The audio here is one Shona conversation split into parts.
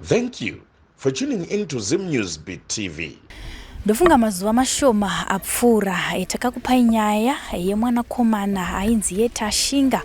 Thank you for tuning in to Zim News Beat TV. Ndofunga mazuva mashoma apfuura takakupai nyaya yemwanakomana ainzi yeTashinga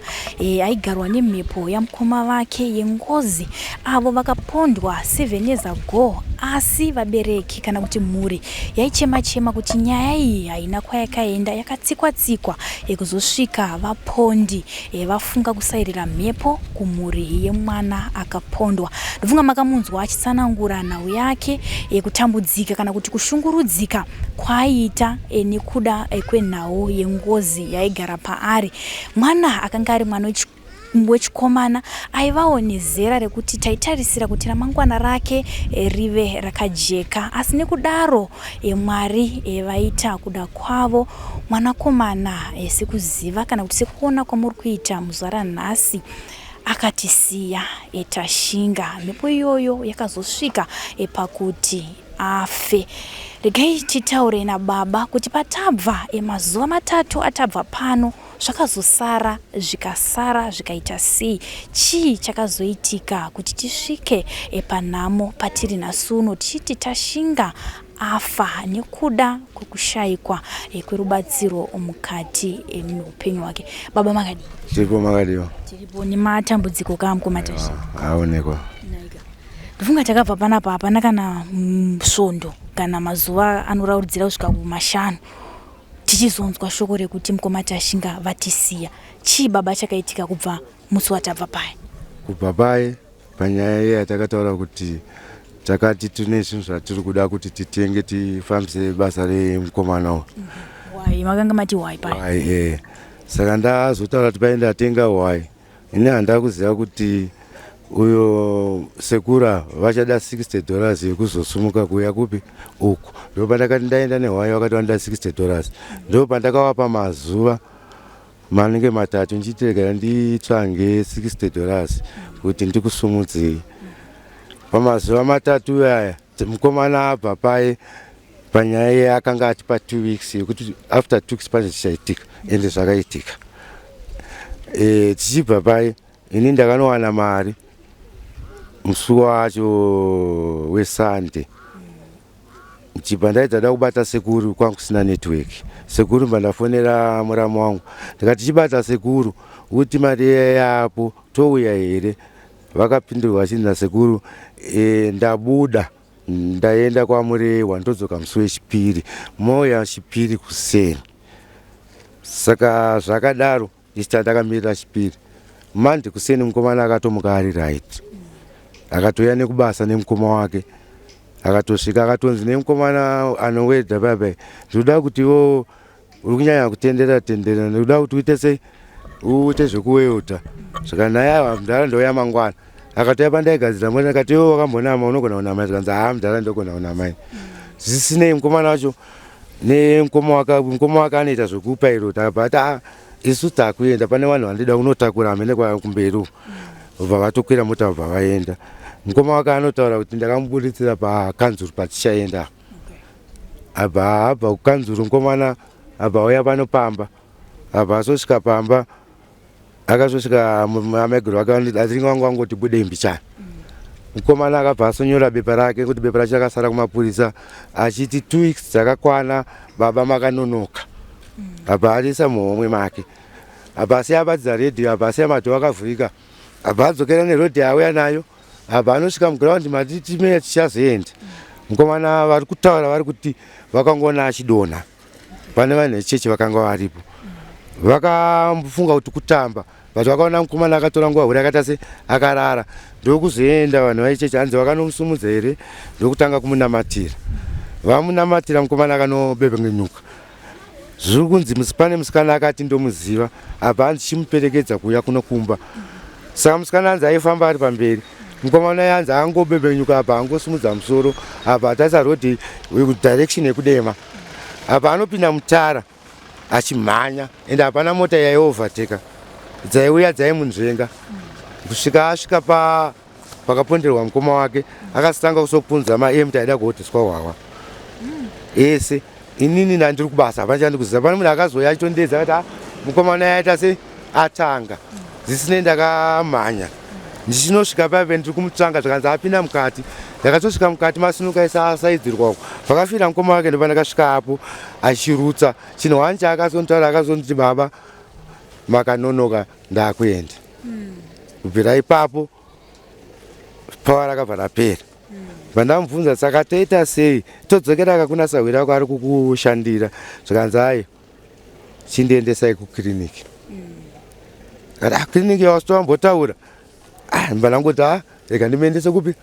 aigarwa nemhepo yamukoma vake yengozi avo vakapondwa 7 years ago, asi vabereki kana kuti mhuri yaichema chema kuti nyaya iyi haina kwayakaenda, yakatsikwa tsikwa kuzosvika vapondi vafunga kusairira mhepo kumhuri yemwana akapondwa. Ndofunga makamunzwa achitsanangura nhau yake yekutambudzika kana kuti kushungurudzika kwaaiita nekuda kwenhau yengozi yaigara paari. Mwana akanga ari mwana wechikomana aivawo nezera rekuti taitarisira kuti ramangwana rake rive rakajeka, asi nekudaro Mwari vaita kuda kwavo. Mwanakomana, sekuziva kana kuti sekuona kwamuri kuita muzuva ranhasi, akatisiya. Tashinga, mhepo iyoyo yakazosvika pakuti afe. Regai titaure nababa kuti patabva mazuva matatu atabva pano, zvakazosara zvikasara zvikaita sei, chii chakazoitika kuti tisvike panhamo patiri nhasi uno tichiti Tashinga afa nekuda kwekushayikwa kwerubatsiro mukati meupenyu hwake. Baba, makadii? Tiripo, makadiwa? Tiripo nematambudziko kamukoma Tashinga. Aonekwa. Ndofunga takabva panapa hapana kana svondo kana mazuva anoraudzira kusvika kumashanu tichizonzwa shoko rekuti mukoma Tashinga vatisiya. Chii baba chakaitika kubva musi watabva paya? Kubva paye panyaya iye yatakataura kuti takati tine zvinhu zvatiri kuda kuti titenge tifambise basa remukomana uyu. Hwai, makanga mati hwai paya? Hwai, eh. Saka ndazotaura kuti paye ndatenga hwai, ini handida kuziva kuti uyo sekura vachada $60 yekuzosumuka kuuya kupi uku. Ndo pandakati ndaenda nehwai, vakati vanoda $60. Ndo pandakavapa mazuva manenge matatu ndichitiregera nditsvange $60 kuti ndikusumudzei. Pamazuva matatu aya mukomana abva paye panyaya iye akanga atipa 2 weeks yekuti after 2 weeks pane zvichaitika, ende zvakaitika. Tichibva paye ini ndakanowana mari musi wacho weSunday. Ndichibva ndaita da kubata sekuru, kwangu kusina network. Sekuru mba ndafonera muramu wangu ndikati, "Chibata sekuru uti mari yapo touya here?" Vakapindurwa vachinzi nasekuru, "Ndabuda ndaenda kwaMurewa, ndodzoka musi wechipiri, mouya chipiri kuseni." Saka zvakadaro ichita ndakamirira chipiri Monday kuseni, mukomana akatomuka ari right, akatouya nekubasa nemukoma wake. Akatosvika akatonzi nemukomana anowedha paipai, "Ndinoda kuti iwo uri kunyanya kutendera tendera, ndinoda kuti uite sei, uite zvekuweudha." Zvakanai, "Aiwa mudhara, ndouya mangwana." Akatouya pandaigadzira mota, ndikati, "Iwe wakambonama, unogona kunama?" Zvikanzi, "Haa mudhara, ndogona kunama ini." Zvisinei mukomana wacho nemukoma wake, mukoma wake anoita zvekupairota, akabva ati, "A, isu takuenda, pane vanhu vandida kunotakura hamene kumberi uku." Bva vatokwira mota, bva vaenda. Mukoma wake anotaura kuti ndakamubuditsira pakanzuru patichaenda. Abva abva kukanzuru mukomana, abva auya pano pamba, abva azosvika pamba, akazosvika amaiguru vake atinge vangu vangoti budei mbichana. Mukomana akabva asonyora bepa rake, kuti bepa racho rakasara kumapurisa, achiti 2 weeks dzakakwana, baba makanonoka. Abva ariisa muhomwe make, abva asiya abatidza redhiyo, abva asiya madoor akavhurika, abva adzokera nerodhi auya nayo, abva anosvika mugiraundi mati timene tichazoenda. Mukomana vari kutaura vari kuti vakangoona achidonha. Pane vanhu vechechi vakanga varipo vakambofunga kuti kutamba, but vakaona mukomana akatora nguva huri akaita se akarara. Ndokuzoenda vanhu vaichechi, hanzi vakanomusumudza here, ndokutanga kumunamatira. Vamunamatira, mukomana akanobebengenyuka. Zviri kunzi pane musikana akati ndomuziva, apa hanzi chimuperekedza kuuya kuno kumba. Saka musikana hanzi aifamba ari pamberi, mukomana yanzi angobebenyuka, apa angosumudza musoro, apa atarisa rodhi direction yekudema, apa anopinda mutara achimhanya, ende hapana mota yaiovertaka dzaiuya dzaimunzvenga kusvika asvika pa pakaponderwa mukoma wake. Akasitanga kusopunza maempty aida kuhodheswa hwahwa ese. Inini ndandiri kubasa, hapana chandikuziva. Pane munhu akazouya achitondedza akati, "Ah, mukomana yaita sei atanga." Zvisinei ndakamhanya. Ndichinosvika paive ndiri kumutsvanga zvikanzi apinda mukati. Ndakatosvika mukati masinuka ese asaidzirwa uko. Pakafira mukoma wake ndopandakasvika apo achirutsa. Chinhu one chaakazontaura akazonditi baba makanonoka ndakuenda. Kubvira ipapo power rakabva rapera. Vandamubvunza saka toita sei todzokera ka kuna sahwira wako ari kukushandira zvikanzi ayi chindiendesai kukiriniki. Kati ah kiriniki yawasitoambotaura. Ah ndangoti ah rega ndimuendese kupi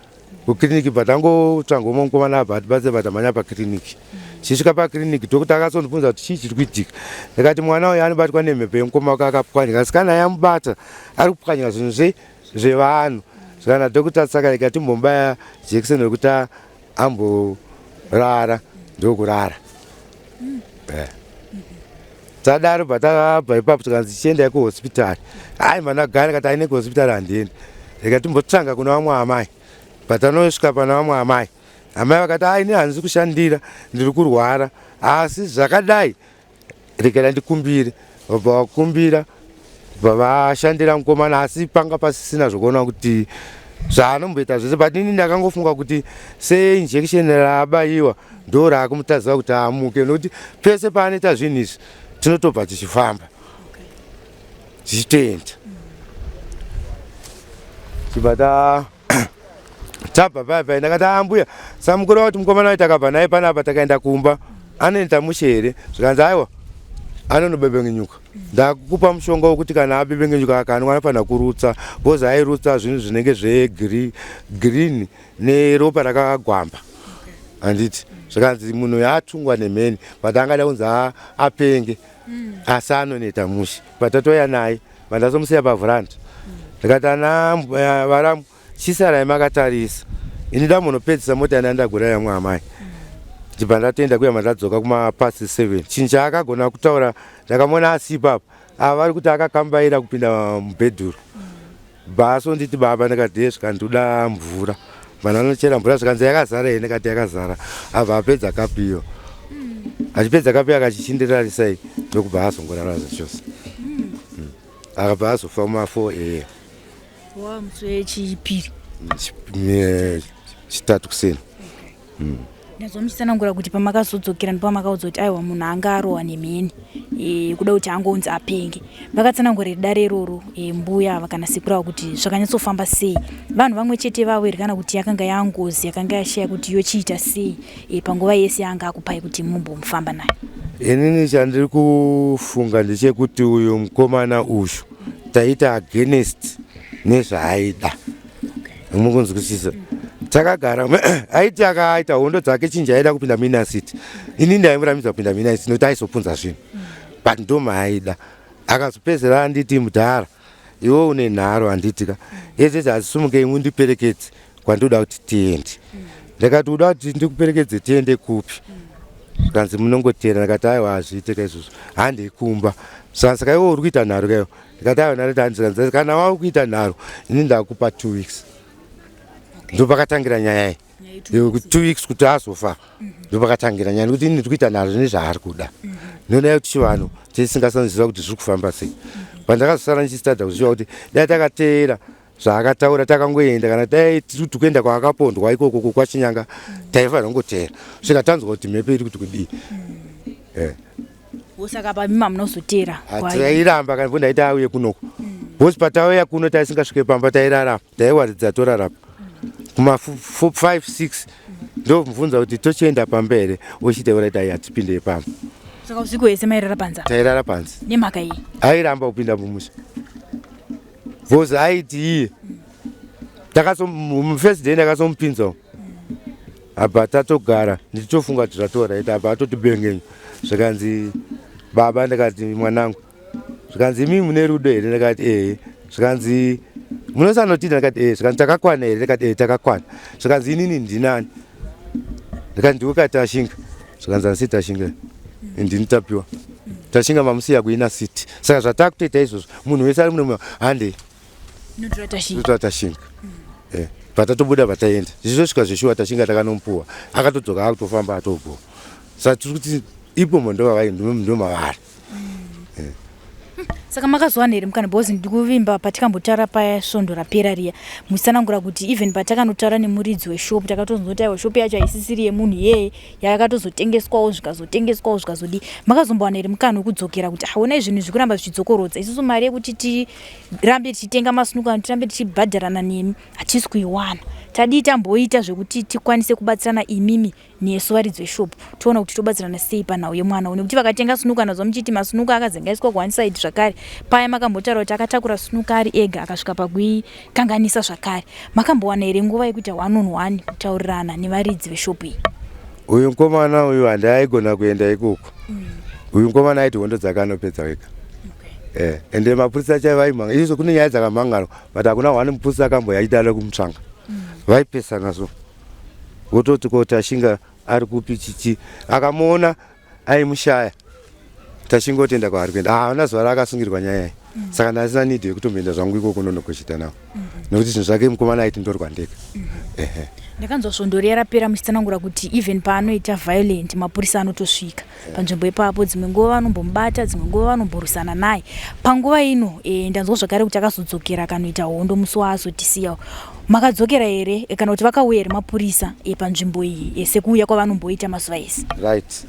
kukiriniki bva tangotsvanga umwe mukomana abva atibatse bva tamhanya pakiriniki. Chisvika pakiriniki dhokota akazondibvunza kuti chii chiri kuitika. Ndikati mwana uyu anobatwa nemhepo yemukoma wake akapwanyika asi kana yamubata ari kupwanyika zvinhu zvei zvevanhu. Saka nadhokota saka rega timbomubaya jekiseni rekuti amborara ndokurara. Eh. Tadaro bva tabva ipapo tikanzi chiendai kuhospitari. Hayi mwana gari kati aine kuhospitari handiendi. Rega timbotsvanga kuna vamwe amai. Bva tanosvika pana vamwe amai. Amai vakati ah ini handisi kushandira ndiri kurwara asi zvakadai regera ndikumbire. Vabva vakumbira bva vashandira mukomana asi panga pasisina zvekuona kuti zvaanomboita zvese but ini ndakangofunga kuti seinjection raabaiwa ndo raakumutadziva kuti amuke nokuti pese paanoita zvinhu izvi tinotobva tichifamba tichitoenda chibva ta tabva paya paya ndakati ambuya samukuru wati mukomana waiti akabva naye panapa takaenda kumba anoenda mushe here zvikanzi aiwa anonobebengenyuka ndakupa mushonga wekuti kana abebengenyuka akanwa anofanira kurutsa bcause airutsa zvinhu zvinenge zvegreen neropa rakagwamba handiti zvikanzi munhu uyu atungwa nemheni but angada kunzi apenge asi anoneta mushe but tatouya naye vandazomusiya pavhuranda ndikati ana eh, varamu chisarai makatarisa ini ndamunopedzisa mota yandandagura yamwe amai ndibva ndatoenda kuya mandadzoka kumapast 7 chinhu chaakagona kutaura ndakamuona asi ipapo ava vari kuti akakambaira kupinda mubhedhuru bhaso nditi baba ndikati ye zvikandoda mvura vanhu vanochera mvura zvikanzi yakazara here ndikati yakazara abva apedza kapu iyo achipedza kapu iyo akachichindirarisa ndokubva azongorara zvachose akabva azofa kuma 4 am Wa musi wechipiri. Chitatu kuseni. Ndazwa muchitsanangura kuti pamakazodzokera ndipo kuti aiwa munhu anga arohwa nemheni e, kuda kuti angonzi apenge. Vakatsanangura here dare iroro e, mbuya ava kana sekuru ava kuti zvakanyatsofamba sei? Vanhu vamwe chete vavo here kana kuti yakanga yangozi yakanga yashaya kuti yochiita sei e, panguva yese yaanga akupai kuti mumbomufamba naye? Inini chandiri kufunga ndechekuti uyu mukomana uyu taita against nezvaaida mukunzwisisa takagara aiti akaita hondo dzake chinji aida kupinda muinner city ini ndaimuramidza kupinda muinner city nokuti aizopunza zvinhu but ndomaaida akazopedzera anditi mudhara iwe une nharo handitika ezezi hasisumukei undiperekedze kwandoda kuti tiende ndakati uda kuti ndikuperekedze tiende kupi zvikanzi munongotera ndakati aiwa hazviite ka izvozvo handei kumba saka iwe uri kuita nharo kaiwo ndikati aiwa ndariti handizikanzi kana wava kuita nharo ini ndakupa 2 weeks ndopakatangira nyaya iyi 2 weeks kuti azofa ndopakatangira nyaya nekuti ini ndiri kuita nharo zvine zvaari kuda ndinoda kuti chivanhu tisingasanziva kuti zviri kufamba sei pandakazosara ndichisitadza kuziva kuti dai takateera zvaakataura takangoenda kana dai tiri kuti kuenda kwaakapondwa ikoko kwachinyanga taifanira kungoteera svika tanzwa kuti mhepo iri kuti kudii eh. Saka pamima munozotera tairamba kana ndaita auye kunoko because patauya kuno taisingasvike pamba tairarama taiwaridza torarapa kuma 5 6 ndomubvunza kuti tochienda pamba here ochitaura kuti ai hatipinde pamba saka usiku hwese mairara panze tairara panze nemhaka iyi airamba kupinda mumusha because aiti iye first day ndakazomupinza apa tatogara ndichitofunga kuti zvatora ita apa atoti bengenyu zvikanzi baba ndikati mwanangu zvikanzi imi mune rudo here ndikati ehe zvikanzi munosanotida ndikati ehe zvikanzi takakwana here ndikati ehe takakwana zvikanzi inini ndinani ndikati ndiwe katashinga zvikanzi handisi tashinga ndini tapiwa tashinga mamusiya kuina city saka zvatakutoita izvozvo munhu wese ari muno handei notora tashinga eh, patatobuda pataenda zvichitosvika zveshuwa tashinga takanomupuwa akatodzoka akutofamba atobhowa saka tiri kuti ipomo ndovavai ndomavari. Saka makazowana here mukana, because ndikuvimba patikambotaura paya svondo rapera riya muchitsanangura kuti even patakanotaura nemuridzi weshopu takatonzwa kuti aiwa, shopu yacho haisisiri yemunhu iyeye, yakatozotengeswawo, zvikazotengeswawo, zvikazodii. Makazombowana here mukana wekudzokera kuti aonai zvinhu zviri kuramba zvichidzokorodza, isusu mari yekuti tirambe tichitenga masunuka, tirambe tichibhadharana nemi hatisi kuiwana, tadii tamboita zvekuti tikwanise kubatsirana imimi nesu varidzi veshopu, toona kuti tobatsirana sei panhau yemwana uyu? Nekuti vakatenga sunuka nazvo muchiti masunuka akazenge ku one side zvakare, paya makambotaura kuti akatakura sunuka ari ega akasvika pakuikanganisa zvakare. Makambowana here nguva yekuita one on one kutaurirana nevaridzi veshopu iyi? Uyu mukomana uyu handaaigona kuenda ikoko. Uyu mukomana aiti hondo dzake anopedza wega. Ende mapurisa chaivo vaimhanga izvo, kune nyaya dzakamhangarwa, but hakuna one mupurisa akamboyaita ada kumutsvanga. Vaipesana, so vototi ko Tashinga ari kupi, chichi akamuona aimushaya. Tashinga otoenda kwaari kuenda, haana zuva raakasungirwa nyaya iyi. Saka ndasina need yekutomboenda zvangu ikoko nonogochita nawo, nekuti zvinhu zvake mukomana aiti ndorwa ndega, ehe. Ndakanzwa svondo riya rapera muchitsanangura kuti even paanoita violent mapurisa anotosvika panzvimbo ipapo, dzimwe nguva vanombomubata, dzimwe nguva vanomborwisana naye. Panguva ino ndanzwa zvakare kuti akazodzokera akanoita hondo musi waazotisiyawo. Makadzokera here kana kuti vakauya here mapurisa panzvimbo iyi sekuuya kwavanomboita mazuva ese? Right,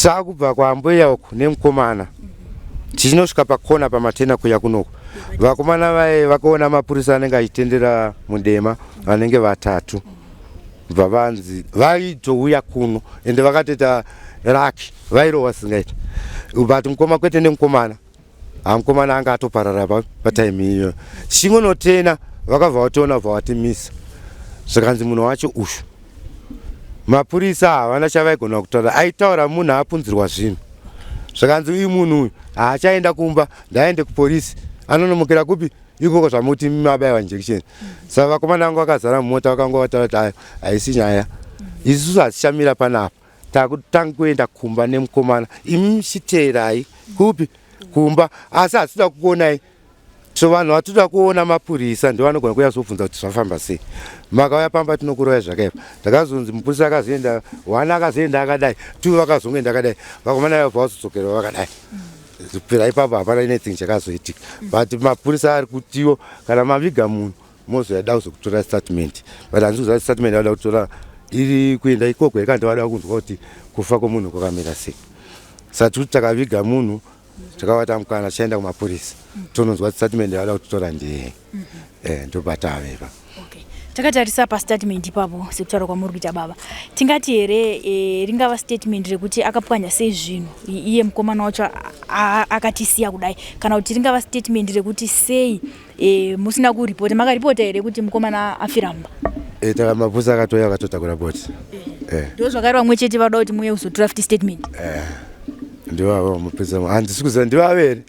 takubva kwambuya uku nemukomana, tichinosvika pakona pamatena kuya kunoku, vakomana vaye vakaona mapurisa anenge achitendera mudema vanenge vatatu, bva vanzi vaitouya kuno, ende vakatoita raki, vairohwa singaita, but mukoma kwete nemukomana. Hamukomana anga atoparara patime iyoyo. Tichingonotena vakabva vatoona, bva vatimisa, zvikanzi munhu wacho uyu. Mapurisa havana chavaigona kutaura, aitaura munhu apunzirwa zvinhu. Zvikanzi uyu munhu uyu haachaenda kumba, ndaende kupolisi, anonomukira kupi ikoko zvamuti mabayiwa injection? Saka vakomana vangu vakazara mumota, vakanga vataura kuti ayo haisi nyaya, isusu hatichamira panapa, takutanga kuenda kumba nemukomana, imi muchiteerai kupi kumba, asi hatitoda kukuonai. So vanhu vatoda kuona mapurisa ndo vanogona kuuya zobvunza kuti zvafamba sei. Makauya pamba tinokurovai zvakaipa. Takazonzi mupurisa akazoenda one, akazoenda akadai, two vakazongoenda akadai, vakomana vabva vazodzokera vakadai. Kupera ipapo hapana anything chakazoitika, but mapurisa ari kutiwo kana maviga munhu mozoyada kuzokutora statement, but handisi kuziva statement vada kutora iri kuenda ikoko here kana vada kunzwa kuti kufa kwomunhu kwakamira sei. Saka tikuti takaviga munhu, takavata mukana, tichaenda kumapurisa tononzwa statement yavada kutora ndiyei. Ndopatave pa. Okay. Takatarisa pastatement ipapo, sekutaura kwamuri kuita baba, tingati here ringava statement rekuti akapwanya sei zvinhu iye mukomana wacho akatisiya kudai, kana kuti ringava statement rekuti sei musina kuripota? Makaripota here kuti mukomana afira mumba? Taka mapurisa akatouya akatotakura body. Ndo zvakare vamwe chete vada kuti muuye kuzotora futi statement? Ndivavo mapurisa, handisi kuziva ndivavo here,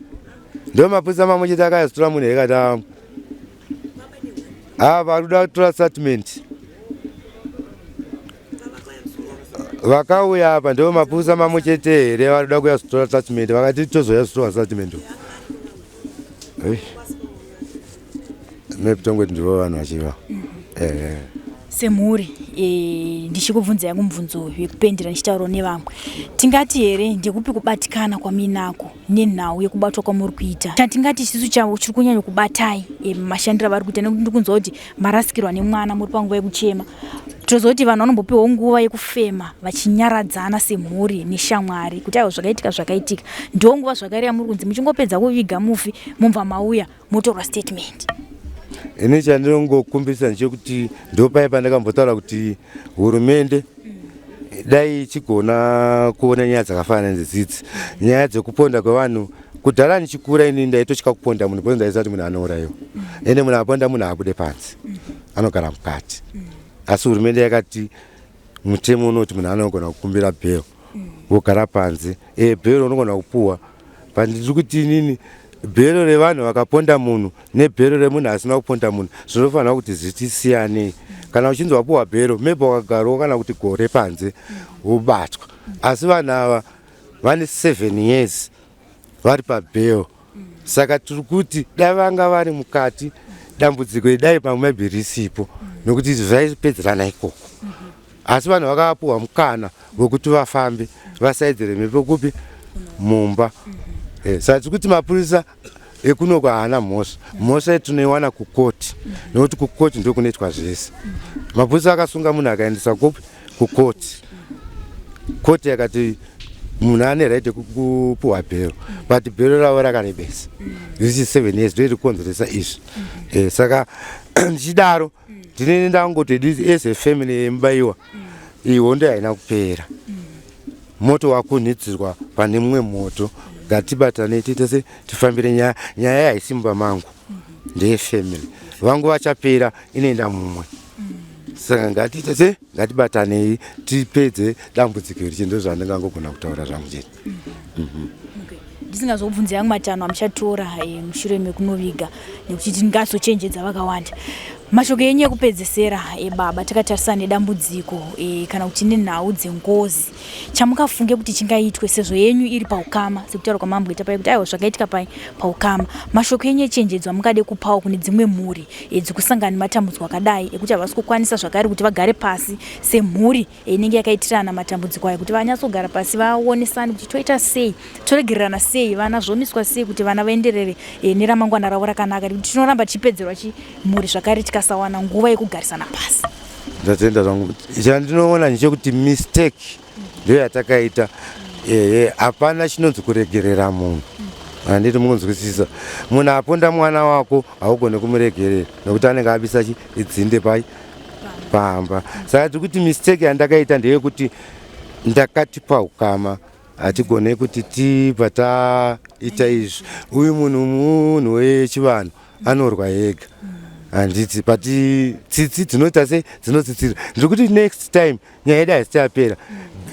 ndo mapurisa mamwe chete akazotora munhu ekati a vari kuda kutora statement vakauya apa, ndo mapurisa mamwe chete here vari kuda kuuya kuzotora statement? Vakati tozoya kuzotora statement. Maybe tongoti ndivo vanhu vachiva. Semhuri ndichikubvunza yangu mubvunzo wekupendera, ndichitaurawo nevamwe, tingati here ndekupi kubatikana kwaminako nenhau yekubatwa kwamuri kuita? Chatingati chisu chavo chiri kunyanya kubatai mashandiro avari kuita, nekuti ndiri kunzwa kuti marasikirwa nemwana, muri panguva yekuchema. Toziva kuti vanhu vanombopiwawo nguva yekufema vachinyaradzana semhuri neshamwari kuti aiwa, zvakaitika zvakaitika. Ndo nguva zvakare yamuri kunzi muchingopedza kuviga mufi mobva mauya motorwa statement. Ini chandinongokumbirisa ndechekuti ndopai pandakambotaura kuti hurumende dai ichigona kuona nyaya dzakafanana nedzidzi, nyaya dzekuponda kwevanhu. Kudhara ndichikura ini ndaitotya kuponda munhu because ndaiziva kuti munhu anourayiwa, ende munhu aponda munhu abude panze, anogara mukati. Asi hurumende yakati mutemo unoti munhu anogona kukumbira bail wogara panze. Bail unogona kupuhwa, but ndiri kuti inini bhero revanhu vakaponda munhu nebhero remunhu asina kuponda munhu zvinofanira kuti zvitisiyanei. Kana uchinzi wapuhwa bhero, maybe wakagarawo kana kuti gore panze wobatwa, asi vanhu ava vane 7 years vari pabail. Saka tiri kuti dai vanga vari mukati, dambudziko idai pamwe maybe risipo, nokuti zvaipedzerana ikoko. Asi vanhu vakapuhwa mukana wekuti vafambe vasaidzire mhepo kupi mumba. Eh, saka tiri kuti mapurisa ekunoko haana mhosva. Mhosva yetinoiwana kukoti, nekuti kukoti ndokunoitwa zvese. Mapurisa akasunga munhu akaendesa kupi? Kukoti. Koti yakati munhu ane right yekupuhwa bhero, but bhero ravo rakarebesa, richi 7 years, ndoiri kukonzeresa izvi. Eh, saka ndichidaro ndinene ndangoti as a family yeMubaiwa, iyi hondo haina kupera, moto wakunhidzirwa pane mumwe moto. Ngatibatanei, tiite se tifambire nyaya. Nyaya haisi mumba mangu, ndeyefamily vangu. Vachapera, inoenda mumwe. Saka ngatiite se ngatibatanei, tipedze dambudziko iri. Chindo zvandingangogona kutaura zvangu chete. Ndisingazobvunzi yangu matanho amuchatora mushure mekunoviga, nekuti tingazochenjedza vakawanda. Mashoko enyu ekupedzesera, baba, takatarisana nedambudziko kana kuti nenhau dzengozi, chamukafunge kuti chingaitwe, sezvo yenyu iri paukama, sekutaura kwamamboita pai kuti aiwa, zvakaitika pai paukama, mashoko enyu echenjedzo amungade kupawo kune dzimwe mhuri dzikusangana nematambudziko akadai, ekuti havasi kukwanisa zvakare kuti vagare pasi semhuri inenge yakaitirana matambudziko ayo, kuti vanyatsogara pasi vaonesane kuti toita sei, toregererana sei, vana zvomiswa sei, kuti vana vaenderere neramangwana ravo rakanaka, nekuti tinoramba tichipedzerwa chimhuri zvakare tikasawana nguva yekugarisana pasi? Ndatenda zvangu. Chandinoona ndechekuti mistake ndo yatakaita. Ehe, hapana chinonzi kuregerera munhu, handiti mukunzwisisa? Munhu aponda mwana wako haugone kumuregerera, nekuti anenge abisa chidzinde pai pamba. Saka tiri kuti mistake yandakaita ndeyekuti ndakati paukama hatigone kuti tibva taita izvi. Uyu munhu, munhu wechivanhu, anorwa ega, handiti? But tsitsi dzinoita sei? Dzinotsitsira. Ndiri kuti next time nyaya yedu haisati yapera.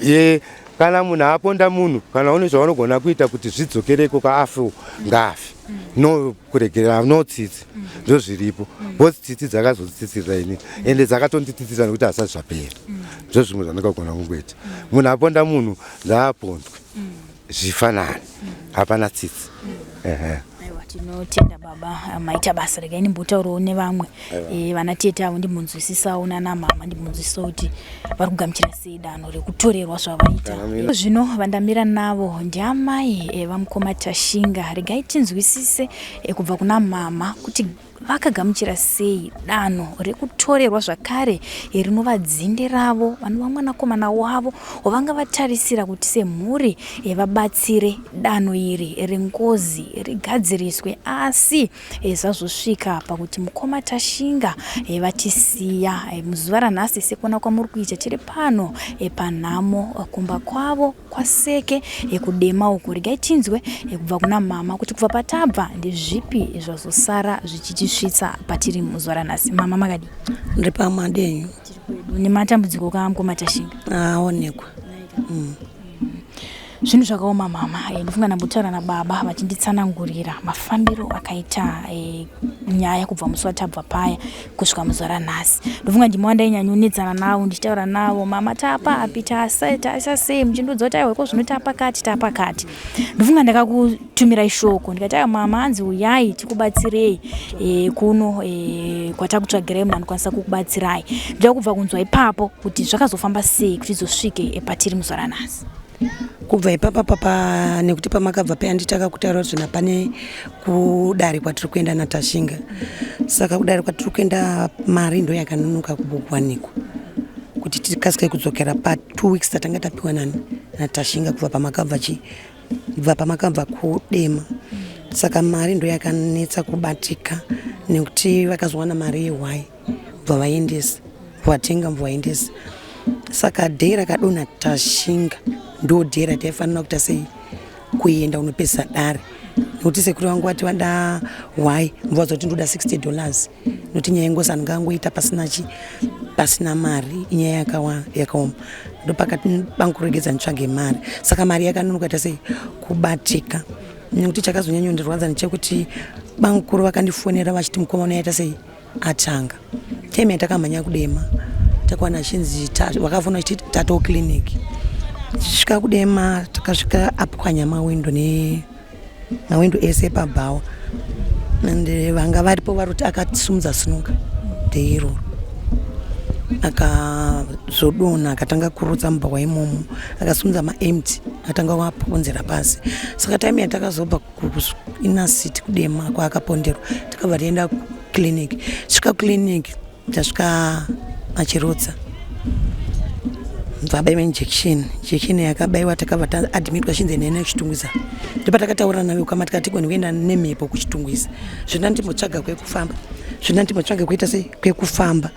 Ye kana munhu aponda munhu, kana une zvaunogona kuita kuti zvidzokereko kaafe, ngaafe. No kuregerera, no tsitsi, ndo zviripo, because tsitsi dzakazotsitsirira ini, ende dzakatonditsitsira nekuti hasati zvapera. Ndo zvimwe zvandingagona kungoita. Munhu aponda munhu ngaapondwe, zvifanane, hapana tsitsi, ehe. Aiwa, tinotenda baba, maita basa. Regai ndimbotaurawo nevamwe vana tete avo, ndimbonzwisisawo nana mama, ndimbonzwisisawo kuti vari kugamuchira sei danho rekutorerwa zvavaita. Zvino vandamira navo ndiamai vamukoma Tashinga. Regai tinzwisise kubva kuna mama kuti vakagamuchira sei danho rekutorerwa zvakare rinova dzinde ravo, vanova mwanakomana wavo wavanga vatarisira kuti semhuri vabatsire danho iri rengozi rigadziriswe, asi zvazosvika pakuti mukoma Tashinga vatisiya muzuva ranhasi. Sekuona kwamuri kuita, tiri pano panhamo kumba kwavo kwaSeke, kuDema uku. Regai tinzwe kubva kuna mama kuti kubva patabva ndezvipi zvazosara zvichitisvitsa patiri muzuva ranhasi. Mama, makadii? Ndiri pamadenyu. Tiri kwedu nematambudziko kamukoma Tashinga. Aonekwa. Zvinhu zvakaoma, mama. Ndofunga ndambotaura nababa vachinditsanangurira mafambiro akaita nyaya kubva musi watabva paya kusvika muzuva ranhasi. Ndofunga ndimi wandainyanyonetsana navo, ndichitaura navo, "Mama, taapapi? Taisa sei?" Muchindiudza kuti aiwa, iko zvino taapakati, taapakati. Ndofunga ndakakutumirai shoko ndikati, "Aiwa mama, hanzi uyai tikubatsirei kuno kwatakutsvagirai munhu anokwanisa kukubatsirai." Ndoda kubva kunzwa ipapo kuti zvakazofamba sei kuti izosvike patiri muzuva ranhasi. Kubva ipapa papa, nekuti pamakabva paya nditakakutaura kuti zvona pane kudare kwatiri kuenda naTashinga. Saka kudare kwatiri kuenda, mari ndo yakanonoka kuwanikwa kuti tikasike kudzokera pa2 weeks tatanga tapiwa nani naTashinga kubva pamakabva chi kubva pamakabva kuDema. Saka mari ndo yakanetsa kubatika, nekuti vakazowana mari yehwai, bva vaendesa, vatenga, bva vaendesa. Saka day rakadonha Tashinga ndo day rataifanira kuita sei, kuenda unopedzisa dare, nekuti sekuru vangu vati vada hwai, mvaudza kuti ndoda $60, nokuti nyaya yengozi angangoita pasina chi pasina mari, inyaya yakaoma. Ndopakati bankuregedza nditsvage mari. Saka mari yakanonoka ita sei kubatika, nekuti chakazonyanyondirwadza ndechekuti bamukuru vakandifonera vachiti mukoma unoyaita sei atanga. Time yatakamhanya kuDema, takawana achinzi vakafona vachiti tato clinic. Tichisvika kuDema, takasvika apwanya mawindo nemawindo ese epabhawa, and vanga varipo vari kuti akasimudza snooker day iroro. Akazodonha, akatanga kurutsa mubhawa imomo, akasimudza maempty, akatanga kuaponzera pasi. Saka time yatakazobva kuinner city kuDema kwaakaponderwa, takabva taenda kuclinic. Svika kuclinic, tasvika achirutsa, bva abaiwa injection. Injection yakabaiwa, takabva taadmitwa, chinzi nene kuChitungwiza. Ndopatakataura nawe kama tikati tigone kuenda nemhepo kuChitungwiza. Zvino ndimbotsvaga kwekufamba, zvino ndimbotsvaga kuita sei kwekufamba.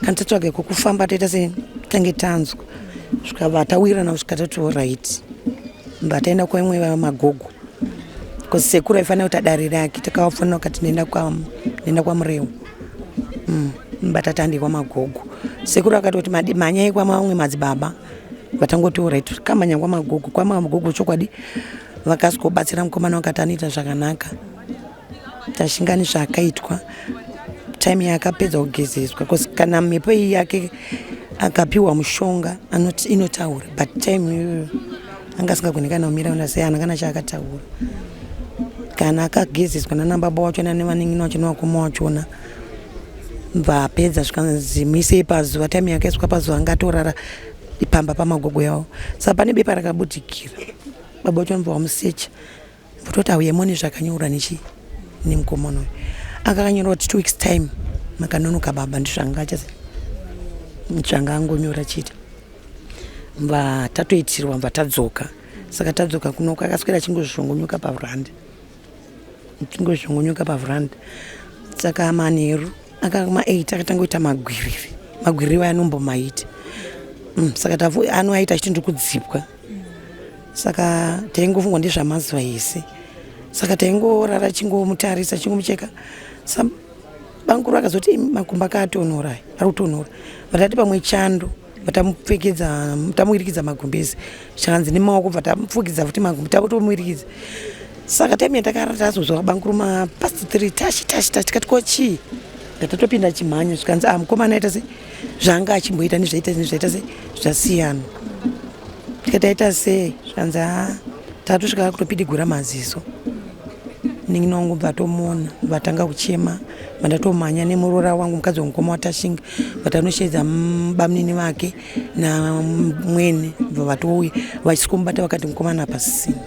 Kana tatsvaga kwekufamba, toita sei, tange tanzwa. Zvikabva tawirirana kusvika tati alright, mba taenda kwaimwe magogo, because sekuru aifanira kuti adare rake. Takavafonera ukati nenda kwaMurewo. Mba tati handei kwamagogo. Sekuru akatoti mhanyai kwamamwe madzibaba. Vatangoti alright, kamhanya kwamagogo. Kwamagogo chokwadi vakasikobatsira mukomana, vakati anoita zvakanaka. Tashingani zvaakaitwa time yaakapedza kugezeswa, because kana mhepo iyi yake akapiwa mushonga anoti inotaura, but time iyoyo anga asingagoni kana kumira una sei, ana kana chaakataura. Kana akagezeswa nana baba wachona nevanin'ina wacho nevakoma wachona, bva apedza, zvikanzi muisei pazuva. Time yakaiswa pazuva, angatorara pamba pamagogo yavo. Saka pane bepa rakabudikira, baba wacho vanobva vamusecha, vototi auye mone zvakanyorwa nechi nemukomana uyu. Akakanyorwa kuti 2 weeks time makanonoka baba. Ndizvanga achase zvanga angonyora chete. Mva tatoitirwa, mva tadzoka. Saka tadzoka kunoko, akaswera achingozvongonyoka pavhuranda, achingozvongonyoka pavhuranda. Saka manheru akama 8 akatanga kuita magwiriri, magwiriri anombomaita. Saka anoaita achiti ndiri kudzipwa. Saka taingofungwa ndezvamazuva ese. Saka taingorara chingomutarisa, chingomucheka. Banguru akazoti makumbo akatonhora, ari kutonhora. Vatati pamwe chando, vatamupfekedza, tamuwirikidza magumbezi, zvakanzi nemaoko, bva tamupfukidza futi magumbi, takutomuwirikidza. Saka time yatakarara, tazozwa banguru mapast 3, tashi tashi tashi. Tikati ko chii? Ndatatopinda chimhanya, zvikanzi a mukomana aita sei, zvanga achimboita nezvaita nezvaita sei zvasiyana. Tikati aita sei? Zvikanzi a tatosvika kutopidigura maziso. Munin'ina wangu bva tomuona, vatanga kuchema. Vandatomhanya nemuroora wangu, mukadzi wemukoma waTashinga, vatanoshedza bamunini vake namwene, bva vatouya vachisvikomubata, vakati mukomana hapasisina.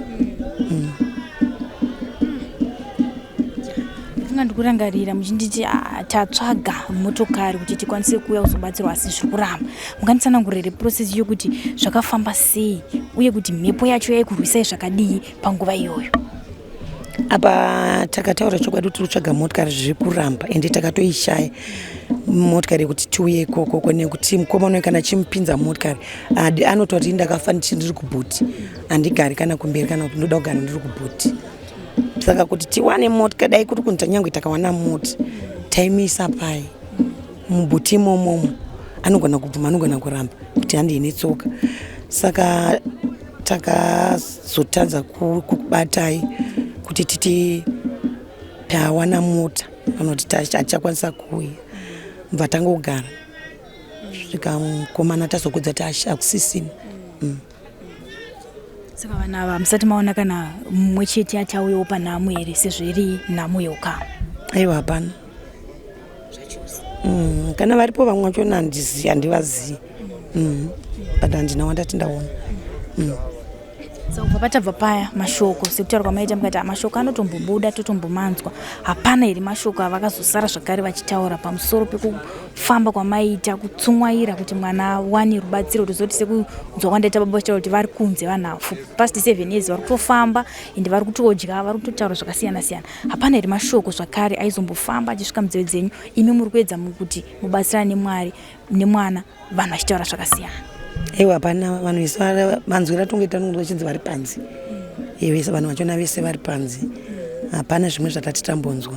Funga ndikurangarira muchinditi, "Ah, tatsvaga motokari kuti tikwanise kuuya kuzobatsirwa, asi zviri kuramba." Munganditsanangurire process yokuti zvakafamba sei, uye kuti mhepo yacho yaikurwisai zvakadii panguva iyoyo? Apa takataura chokwadi kuti tiri kutsvaga motikari, zviri kuramba, ende takatoishaya motikari yekuti tiuye ikokoko, nekuti mukomana uyu kana chimupinza motikari anototi ndakafa ndiri kubhuti, handigari kana kumberi, kana kuti ndoda kugara ndiri kubhuti. Saka kuti tiwane motikari, dai kuri kunzi tanyangwe takawana mota, taimisa pai mubhuti imomomo? Anogona kubvuma, anogona kuramba kuti handei netsoka. Saka takazotadza kukubatai kuti titi tawana mota kana kuti hatichakwanisa kuuya. Bva tangogara svika mukomana tazokudza kuti hakusisina. Saka vanhu ava musati maona kana mumwe chete achauyawo panhamo here, sezvo iri nhamo yeukama? Aiwa, hapana. Kana varipo vamwe vachona handizivi, handivazii, but handina wandati ndaona. Saka kubva patabva paya, mashoko sekutaura kwamaita mukati, mashoko anotombobuda, totombomanzwa, hapana here mashoko avakazosara zvakare vachitaura pamusoro pekufamba kwamaita kutsumwaira kuti mwana awane rubatsiro? Tozoti sekunzwa kwandaita baba vachitaura kuti vari kunze vanhafu past 7 years, vari kutofamba ende vari kutodya, vari kutotaura zvakasiyana siyana. Hapana here mashoko zvakare aizombofamba achisvika munzeve dzenyu, imi muri kuedza mukuti mubatsirane neMwari nemwana, vanhu vachitaura zvakasiyana? Aiwa, hapana. Vanhu vese manzwira tonge tanonzwa chinzi vari panze vese, vanhu vachona vese vari panze. Hapana zvimwe zvatati tambonzwa.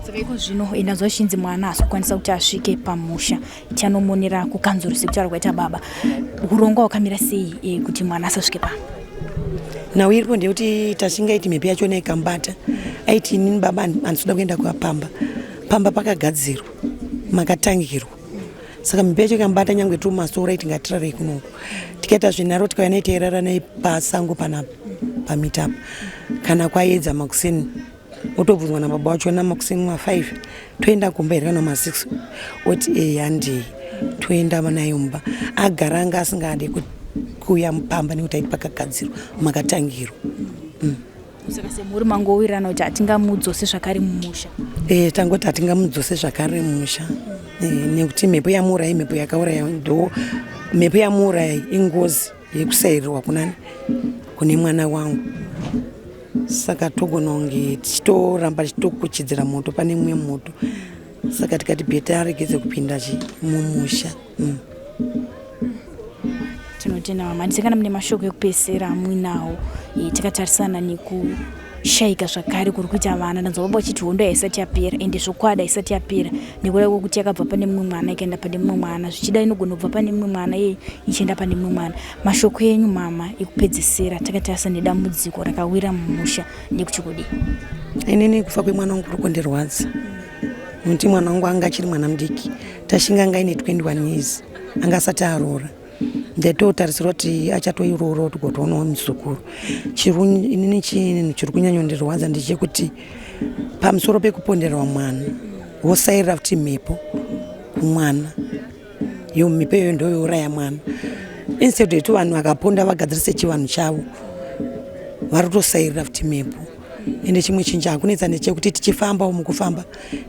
Saka iko zvino ndanzwa zvichinzi mwana haasi kukwanisa kuti asvike pamusha, tichanomonera kukanzuru sekutaura kwaita baba. Urongwa hwakamira sei kuti mwana asasvike pano? Nhau iripo ndeyekuti tashingaiti mhepo yachona ikambata, aiti inini baba handisi kuda kuenda kuapamba, pamba pakagadzirwa makatangirwa. Saka mhepo yacho ikambata, nyangwe tiri mumasoro, aiti ngatirarei kunoku. Tikaita zvinharo, tikauya nei, tairara nei pasango panapa pamita apa. Kana kwaedza makuseni. Otobvunzwa nababa wacho namakuseni ma5 toenda kumba here kana ma6, oti e handei. Toenda naye mumba, agara anga asingade kuuya mupamba nekuti aiti pakagadzirwa makatangirwa. Saka semhuri mangowirirana kuti hatingamudzose zvakare mumusha? E, tangoti hatingamudzose zvakare mumusha e, nekuti mhepo yamuuraya, mhepo yakauraya, ndo mhepo yamuuraya ingozi yekusairirwa kunani kune mwana wangu. Saka togona kunge tichitoramba tichitokuchidzira moto pane mumwe moto. Saka tikati better aregedze kupinda chi mumusha. Tinotenda mama. Handisi kana mune mashoko ekupedzisira amuinawo takatarisana nekushayika zvakare kuri kuita vana. Ndanzwa baba vachiti hondo haisati yapera, ende zvokwadi haisati yapera nekuda kwekuti yakabva pane mumwe mwana ikaenda pane mumwe mwana, zvichida inogona kubva pane mumwe mwana iye ichienda pane mumwe mwana. Mashoko enyu mama ekupedzisira takatarisa nedambudziko rakawira mumusha nekuti kudii? Inini kufa kwemwana wangu kuri kundirwadza nekuti mwana wangu anga achiri mwana mudiki. Tashinga anga aine 21 years, anga asati aroora. Ndaitotarisirwa kuti achatoiroora kuti gotoonawo muzukuru. Inini chinhu chiri kunyanyondirwadza ndechekuti pamusoro pekuponderwa mwana, vosairira futi mhepo kumwana. Iyo mhepo iyoyo ndoyouraya mwana. Instead yekuti vanhu vakaponda vagadzirise chivanhu chavo, vari kutosairira futi mhepo. Ende chimwe chinhu chakunetsa ndechekuti tichifambawo, mukufamba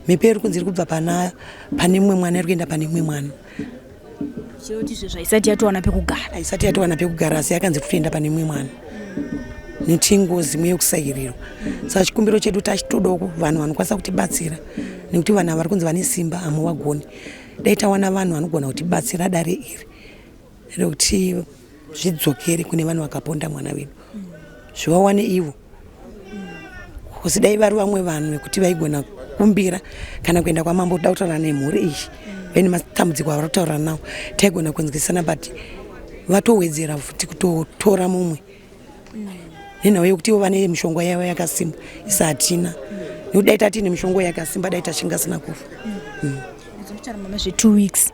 mhepo iri kunzi iri kubva pana pane mumwe mwana iri kuenda pane mumwe mwana. Chiroti izvo zvaisati yatowana pekugara. Haisati yatowana pekugara, asi yakanzi kutoenda pane mumwe mwana nekuti ingozi imwe yekusairirwa. Saka chikumbiro chedu tachitodawo vanhu vanokwanisa kutibatsira, nekuti vanhu ava vari kunzi vane simba, hamuvagoni. Dai tawana vanhu vanogona kutibatsira dare iri rekuti zvidzokere kune vanhu vakaponda mwana wedu, zvivawane ivo. Kusi dai vari vamwe vanhu vekuti vaigona kumbira kana kuenda kwamambo kuda kutaura nemhuri iyi vaine matambudziko avari kutaura nawo, taigona kunzwisana. But vatowedzera futi kutotora mumwe nenhau yekuti ivo vane mishonga yavo yakasimba, isa hatina, nekuti dai tatine mishonga yakasimba dai Tashinga asina kufa. Kutaura mama zve2 weeks,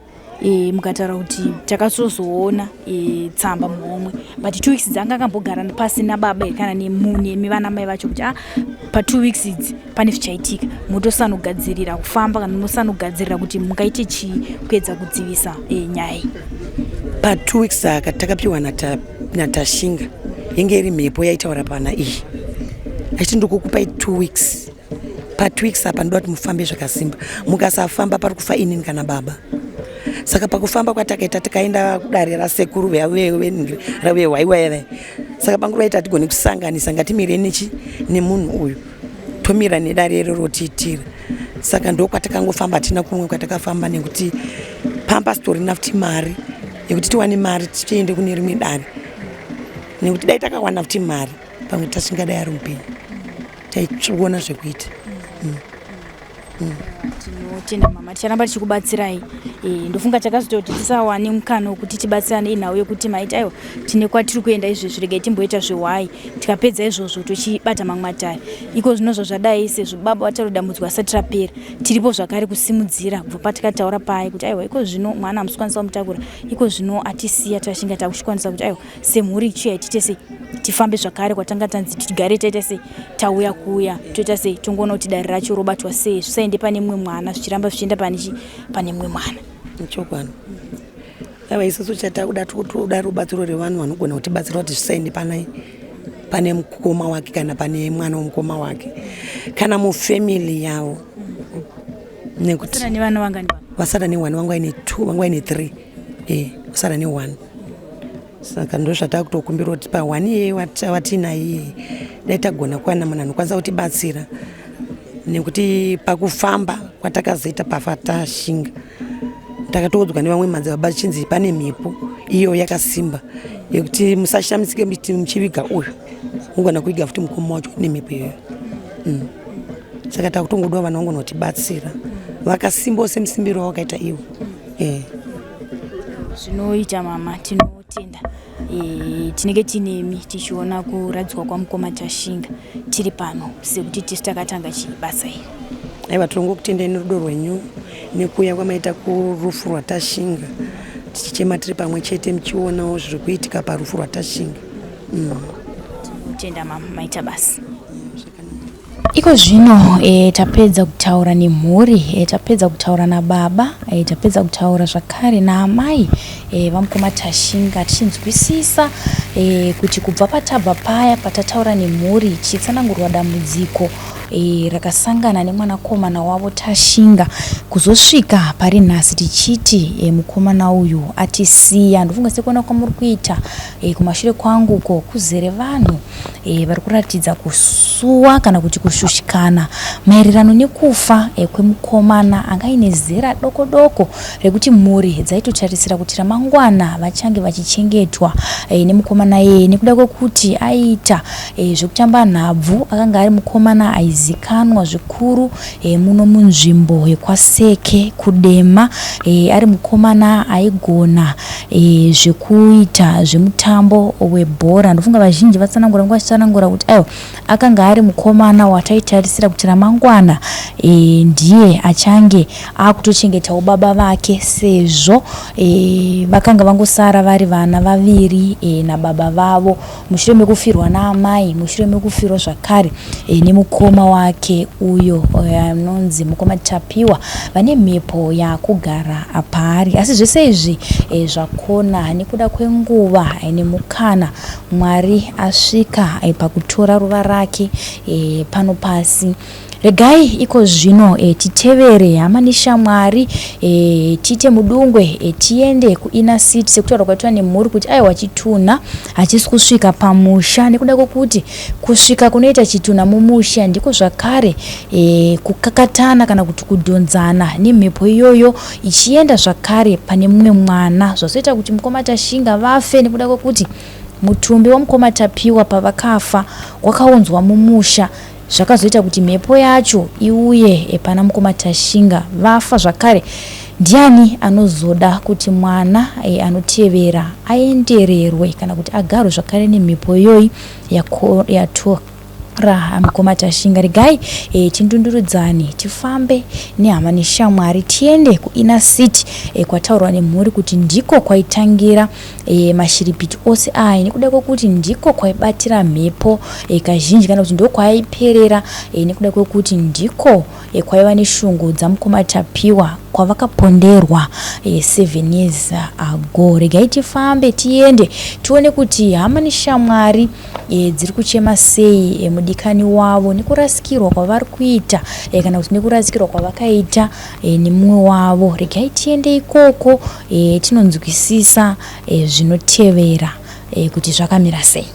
mukataura kuti takazozoona tsamba muhomwe, but 2 weeks dzanga akambogara pasi nababa here kana nemi vana mai vacho kuti ah, pa2 weeks idzi pane zvichaitika, motosanogadzirira kufamba kana mosanogadzirira kuti mungaite chii kuedza kudzivisa nyaya iyi? Pa2 weeks aka takapiwa naTashinga, yenge iri mhepo yaitaura pana iyi achiti ndikukupai 2 weeks. Pa2 weeks apa ndoda kuti mufambe zvakasimba, mukasafamba pari kufa inini kana baba. Saka pakufamba kwatakaita, tikaenda kudare rasekuru vehwaiwaiva. Saka panguva ita hatigoni kusanganisa, ngatimire nechi nemunhu uyu, tomira nedare iro rotiitira. Saka ndo kwatakangofamba, hatina kumwe kwatakafamba nekuti pamba sitorina futi mari yekuti tiwane mari tiende kune rimwe dare, nekuti dai takawana futi mari pamwe tasingadai ari mupenyu, taiona zvekuita. Tinotenda mama, ticharamba tichikubatsirai. Ndofunga takazoita kuti tisawane mukana wekuti tibatsirane inhau yekuti maiti aiwa, tine kwatiri kuenda izvezvi, regai timboita zvehwai, tikapedza izvozvo tochibata mamwe matare. Iko zvino zvazvadai, sezvo baba vataura dambudziko asati rapera, tiripo zvakare kusimudzira kubva patikataura paye kuti aiwa, iko zvino mwana hamusi kukwanisa kumutakura, iko zvino atisiya Tashinga, takuchikwanisa kuti aiwa, semhuri chiya tiite sei, tifambe zvakare kwatanga tanzi tigare, taita sei, tauya kuuya toita sei, tongoona kuti dare racho robatwa sei, zvisaende pane mumwe mwana, zvichiramba zvichienda pane chi pane mumwe mwana. Chokwadi. Aiwa, isusu chatakuda, toda rubatsiro rwevanhu vanogona kutibatsira kuti zvisaende pane mukoma wake kana pane mwana womukoma wake kana mufamily yavo, nekuti Vasara nevana vangani? Vasara neone, vanga vaine two, vanga vaine three, vasara neone. Saka ndo zvatakutokumbira kuti paone iyeye watinayo iyeye, dai tagona kuwana munhu anokwanisa kutibatsira, nekuti pakufamba kwatakazoita pafa Tashinga, takatoudzwa nevamwe madzibaba chinzi pane mhepo iyo yakasimba yekuti musashamisike muchiviga uyu, mugona kuviga futi mukoma wacho nemhepo iyoyo. Saka takutongodawo vanhu vangonotibatsira vakasimbawo semusimbiro wawakaita iwo. Zvinoita mama, tinotenda. Tinenge tinemi tichiona kuradzikwa kwamukoma Tashinga, tiri pano sekuti tisu takatanga chibasa iri. Aiwa, tinongokutendai nerudo rwenyu nekuuya kwamaita kurufu rwaTashinga, tichichema tiri pamwe chete, muchionawo zviri kuitika parufu rwaTashinga. Tinotenda mama, maita basa. Zvakanaka. Iko zvino e, tapedza kutaura nemhuri e, tapedza kutaura nababa e, tapedza kutaura zvakare naamai e, vamukoma Tashinga tichinzwisisa e, kuti kubva patabva paya patataura nemhuri tichitsanangurwa dambudziko e, rakasangana nemwanakomana wavo Tashinga kuzosvika pari nhasi tichiti e, mukomana uyu atisiya. Ndofunga sekuona kwamuri kuita e, kumashure kwangu uko kuzere vanhu e, vari kuratidza kusuwa kana kuti kushushikana maererano nekufa e, kwemukomana anga aine zera doko doko rekuti mhuri dzaitotarisira kuti ramangwana vachange vachichengetwa e, nemukomana iyeye nekuda kwekuti aiita e, zvekutamba nhabvu akanga ari mukomana aizikanwa zvikuru e, muno munzvimbo yekwaSeke kuDema e, ari mukomana aigona e, zvekuita zvemutambo webhora. Ndofunga vazhinji vatsanangura nguva vachitsanangura kuti aiwa akanga ari mukomana wataitarisira kuti ramangwana e, ndiye achange akutochengetawo baba vake sezvo e, vakanga vangosara vari vana vaviri e, nababa vavo mushure mekufirwa naamai mushure mekufirwa zvakare e, nemukoma wake uyo eh, anonzi mukoma Tapiwa vane mhepo yakugara paari asi zvese izvi e, zvakona nekuda kwenguva e, nemukana Mwari asvika e, pakutora ruva rake e, pano pasi Regai iko zvino e, titevere hama neshamwari e, tiite mudungwe e, tiende kuinner city sekutaura kwaitwa nemhuri kuti aiwa chitunha hachisi kusvika pamusha nekuda kwekuti kusvika kunoita chitunha mumusha ndiko zvakare e, kukakatana kana kuti kudhonzana nemhepo iyoyo ichienda zvakare pane mumwe mwana zvazoita kuti mukoma Tashinga vafe nekuda kwekuti mutumbi wamukoma Tapiwa pavakafa wakaunzwa mumusha Zvakazoita kuti mhepo yacho iuye pana mukoma Tashinga vafa zvakare. Ndiani anozoda kuti mwana anotevera aendererwe kana kuti agarwe zvakare nemhepo iyoyi yatora mukoma Tashinga? Regai e, tindundurudzane tifambe nehama neshamwari tiende kuinner city e, kwataurwa nemhuri kuti ndiko kwaitangira e, mashiripiti ose aya nekuda kwekuti ndiko kwaibatira mhepo e, kazhinji kana kuti ndokwaaiperera e, nekuda kwekuti ndiko e, kwaiva neshungu dzamukoma Tapiwa kwavakaponderwa e, 7 years ago. Regai tifambe tiende tione kuti hama neshamwari e, dziri kuchema sei e, mudikani wavo nekurasikirwa kwavari kuita e, kana kuti nekurasikirwa kwavakaita e, nemumwe wavo. Regai tiende ikoko e, tinonzwisisa e, zvinotevera e, kuti zvakamira sei.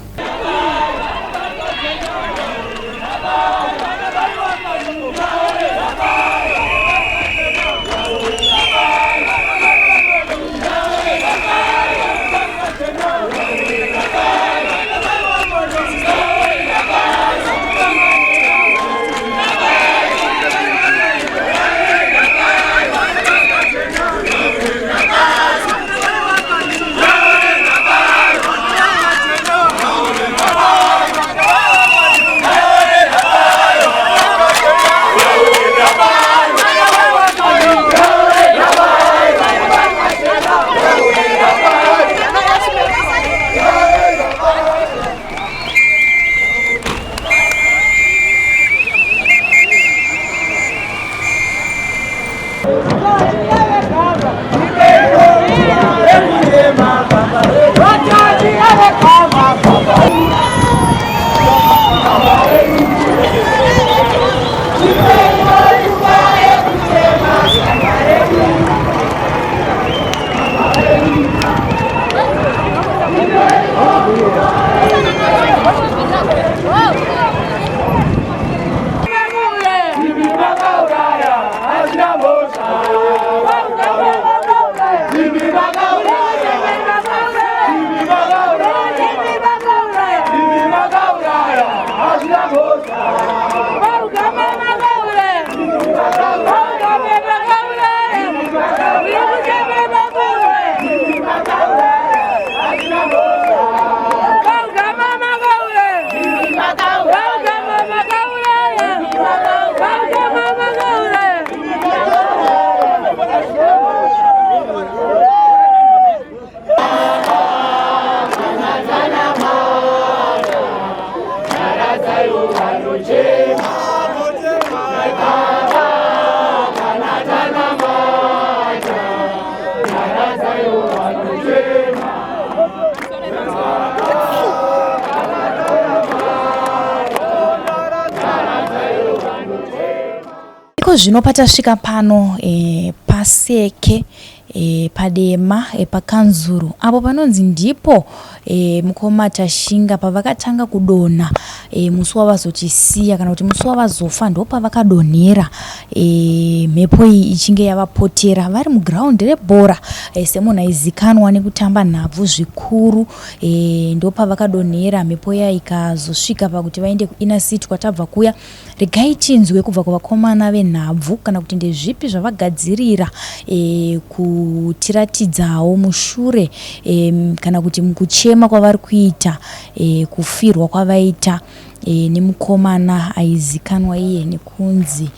Iko zvino patasvika pano e, paseke e, padema e, pakanzuru apo panonzi ndipo e, mukoma Tashinga pavakatanga kudonha e, musi wavazotisiya kana kuti musi wavazofa ndopavakadonhera e, mhepo iyi ichinge yavapotera vari mugiraundi rebhora e, semunhu aizikanwa nekutamba nhabvu zvikuru e, ndopavakadonhera mhepo iya ikazosvika pakuti vaende kuinner city kwatabva kuya. Regai tinzwe kubva kuvakomana venhabvu kana kuti ndezvipi zvavagadzirira e, kutiratidzawo mushure e, kana kuti mukuchema kwavari kuita e, kufirwa kwavaita e, nemukomana aizikanwa iye nekunzi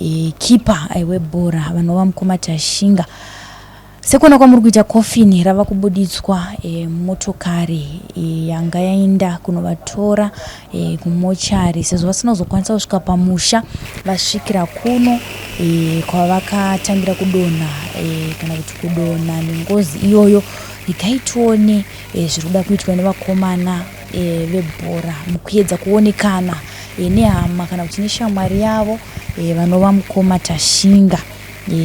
e, kipa webhora vanova mukoma Tashinga. Sekuona kwamuri kuita coffin rava kubuditswa e, motokari e, yanga yaenda kunovatora e, kumochari sezvo vasina kuzokwanisa kusvika pamusha vasvikira kuno e, kwavakatangira kudonha e, kana kuti kudonha nengozi iyoyo. Regai tione e, zviri kuda kuitwa nevakomana e, vebhora mukuedza kuonekana e, nehama kana kuti neshamwari yavo e, vanova mukoma Tashinga. E,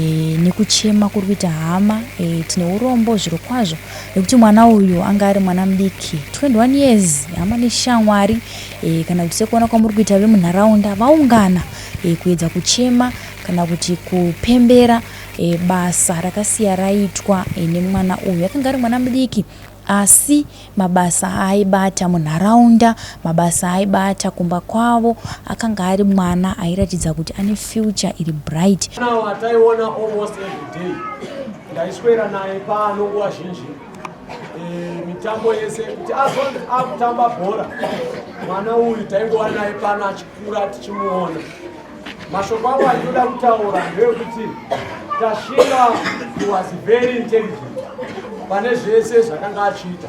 nekuchema kuri kuita hama e, tine urombo zvirokwazvo nekuti mwana uyu anga ari mwana mudiki 21 years hama neshamwari e, kana kuti sekuona kwamuri kuita vemunharaunda vaungana e, kuedza kuchema kana kuti kupembera e, basa rakasiya raitwa e, nemwana uyu akanga ari mwana mudiki Asi mabasa aaibata munharaunda, mabasa aaibata kumba kwavo, akanga ari mwana airatidza kuti ane future iri bright. Mwana wataiona almost every day, ndaiswera naye pano nguva zhinji e, mitambo yese kuti azonzi akutamba bhora mwana uyu taingova naye pano achikura tichimuona. Mashoko angu andinoda kutaura ndeyekuti Tashinga was very intelligent pane zvese zvakanga achiita.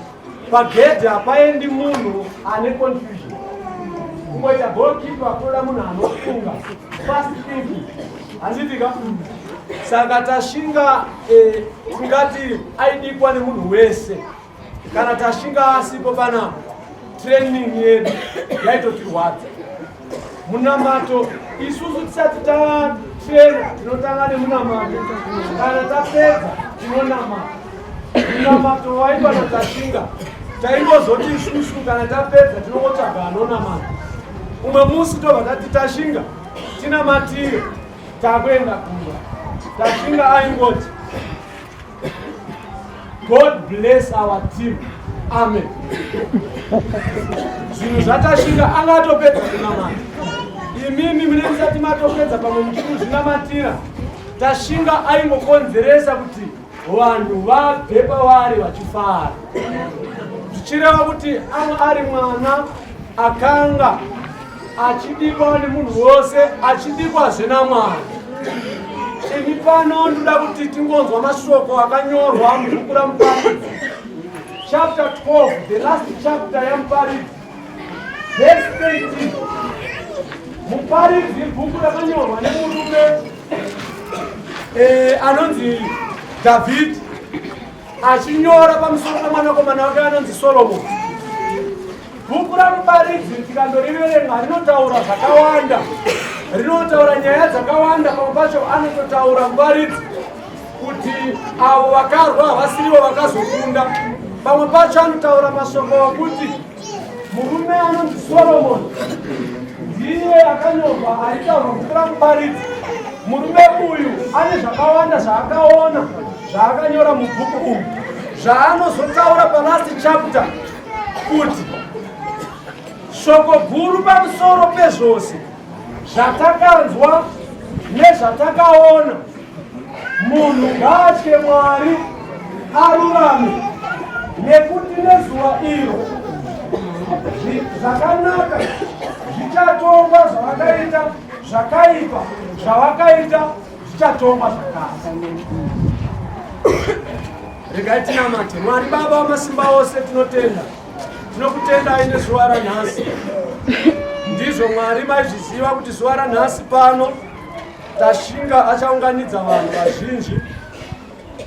Pagedhi hapaendi munhu ane confusion. Kungoita goalkeeper kunoda munhu anofunga fast thinking, handiti ka? Saka Tashinga eh, tingati aidikwa nemunhu wese. Kana Tashinga asipo panapa, training yedu yaitotirwadza. Munamato isusu tisati tatrena tinotanga nemunamato, kana tapedza tinonamata. Munamato waitwa naTashinga taingozoti isusu kana tapedza tinongotsvaga anonamata. Umwe musi tobva tati Tashinga tinamatire, takuenda kumba. Tashinga aingoti God bless our team. Amen. Zvinhu zvatasvika anga atopedza kunamata. Imimi mune musati matopedza pamwe muchikuzvinamatira. Tashinga aingokonzeresa kuti vanhu vabve pavari vachifara. Zvichireva kuti anga ari mwana akanga achidikwa nemunhu wose achidikwazve naMwari. Ini pano ndoda kuti tingonzwa mashoko akanyorwa mubhuku raMuparidzi chapter 12, the last chapter yaMuparidzi, verse 13. Muparidzi bhuku rakanyorwa nemurume eh, anonzi Dhavhidhi achinyora pamusoro pemwanakomana wake anonzi Solomoni. Bhuku raMuparidzi tikandoriverenga rinotaura zvakawanda, rinotaura nyaya dzakawanda. Pamwe pacho anototaura Muparidzi kuti avo vakarwa havasirivo vakazokunda. Pamwe pacho anotaura mashoko okuti murume anonzi Solomoni ndiye akanyorwa aitaurwa bhuku raMuparidzi. Murume uyu ane zvakawanda zvaakaona zvaakanyora mubhuku umu zvaanozotaura palast chapter kuti shoko guru pamusoro pezvose zvatakanzwa nezvatakaona, munhu ngaatye Mwari arurame, nekuti nezuva iro zvakanaka zvichatongwa zvavakaita, zvakaipa zvavakaita zvichatongwa zvakare. Regai tinamate. Mwari Baba wamasimba ose, tinotenda, tinokutendai nezuva ranhasi. Ndizvo Mwari, maizviziva kuti zuva ranhasi pano Tashinga achaunganidza vanhu vazhinji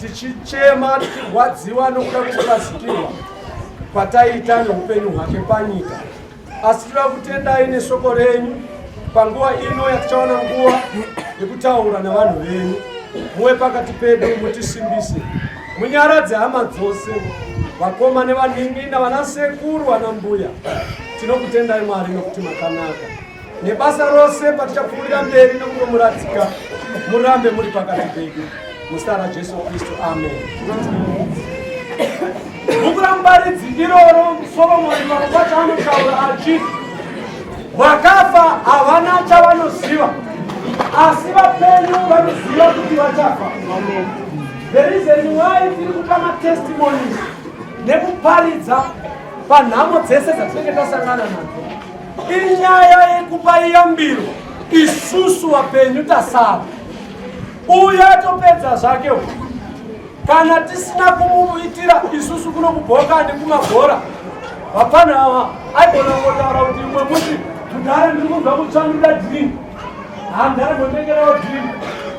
tichichema tichirwadziwa nokuda kwekurasikirwa kwataita neupenyu hwake panyika. Asi tinoda kutendai neshoko renyu panguva ino yatichaona nguva. yekutaura navanhu venyu. Muve pakati pedu, mutisimbise, munyaradze hama dzose, vakoma nevanin'ina, vanasekuru, vanambuya. Tinokutendai Mwari nokuti makanaka. Nebasa rose patichapfuurira mberi nokunomuradzika, murambe muri pakati pedu. Muzita raJesu Kristu, amen. Bhuku raMuparidzi iroro, Soromoni pamwe pacho anotaura achiti, Vakafa havana chavanoziva, asi vapenyu vanoziva kuti vachafa. The reason why tiri kupa matestimonies nekuparidza panhamo dzese dzatinenge tasangana nadzo inyaya yekupa iyambiro isusu vapenyu tasara. Uyu atopedza zvake uyu. Kana tisina kumuitira isusu kuno kubhoka nekumabhora vapfana ava aigona kungotaura kuti umwe musi mudhara ndiri kunzwa kutsva ndoda drink ha mudhara ndotengerawo drink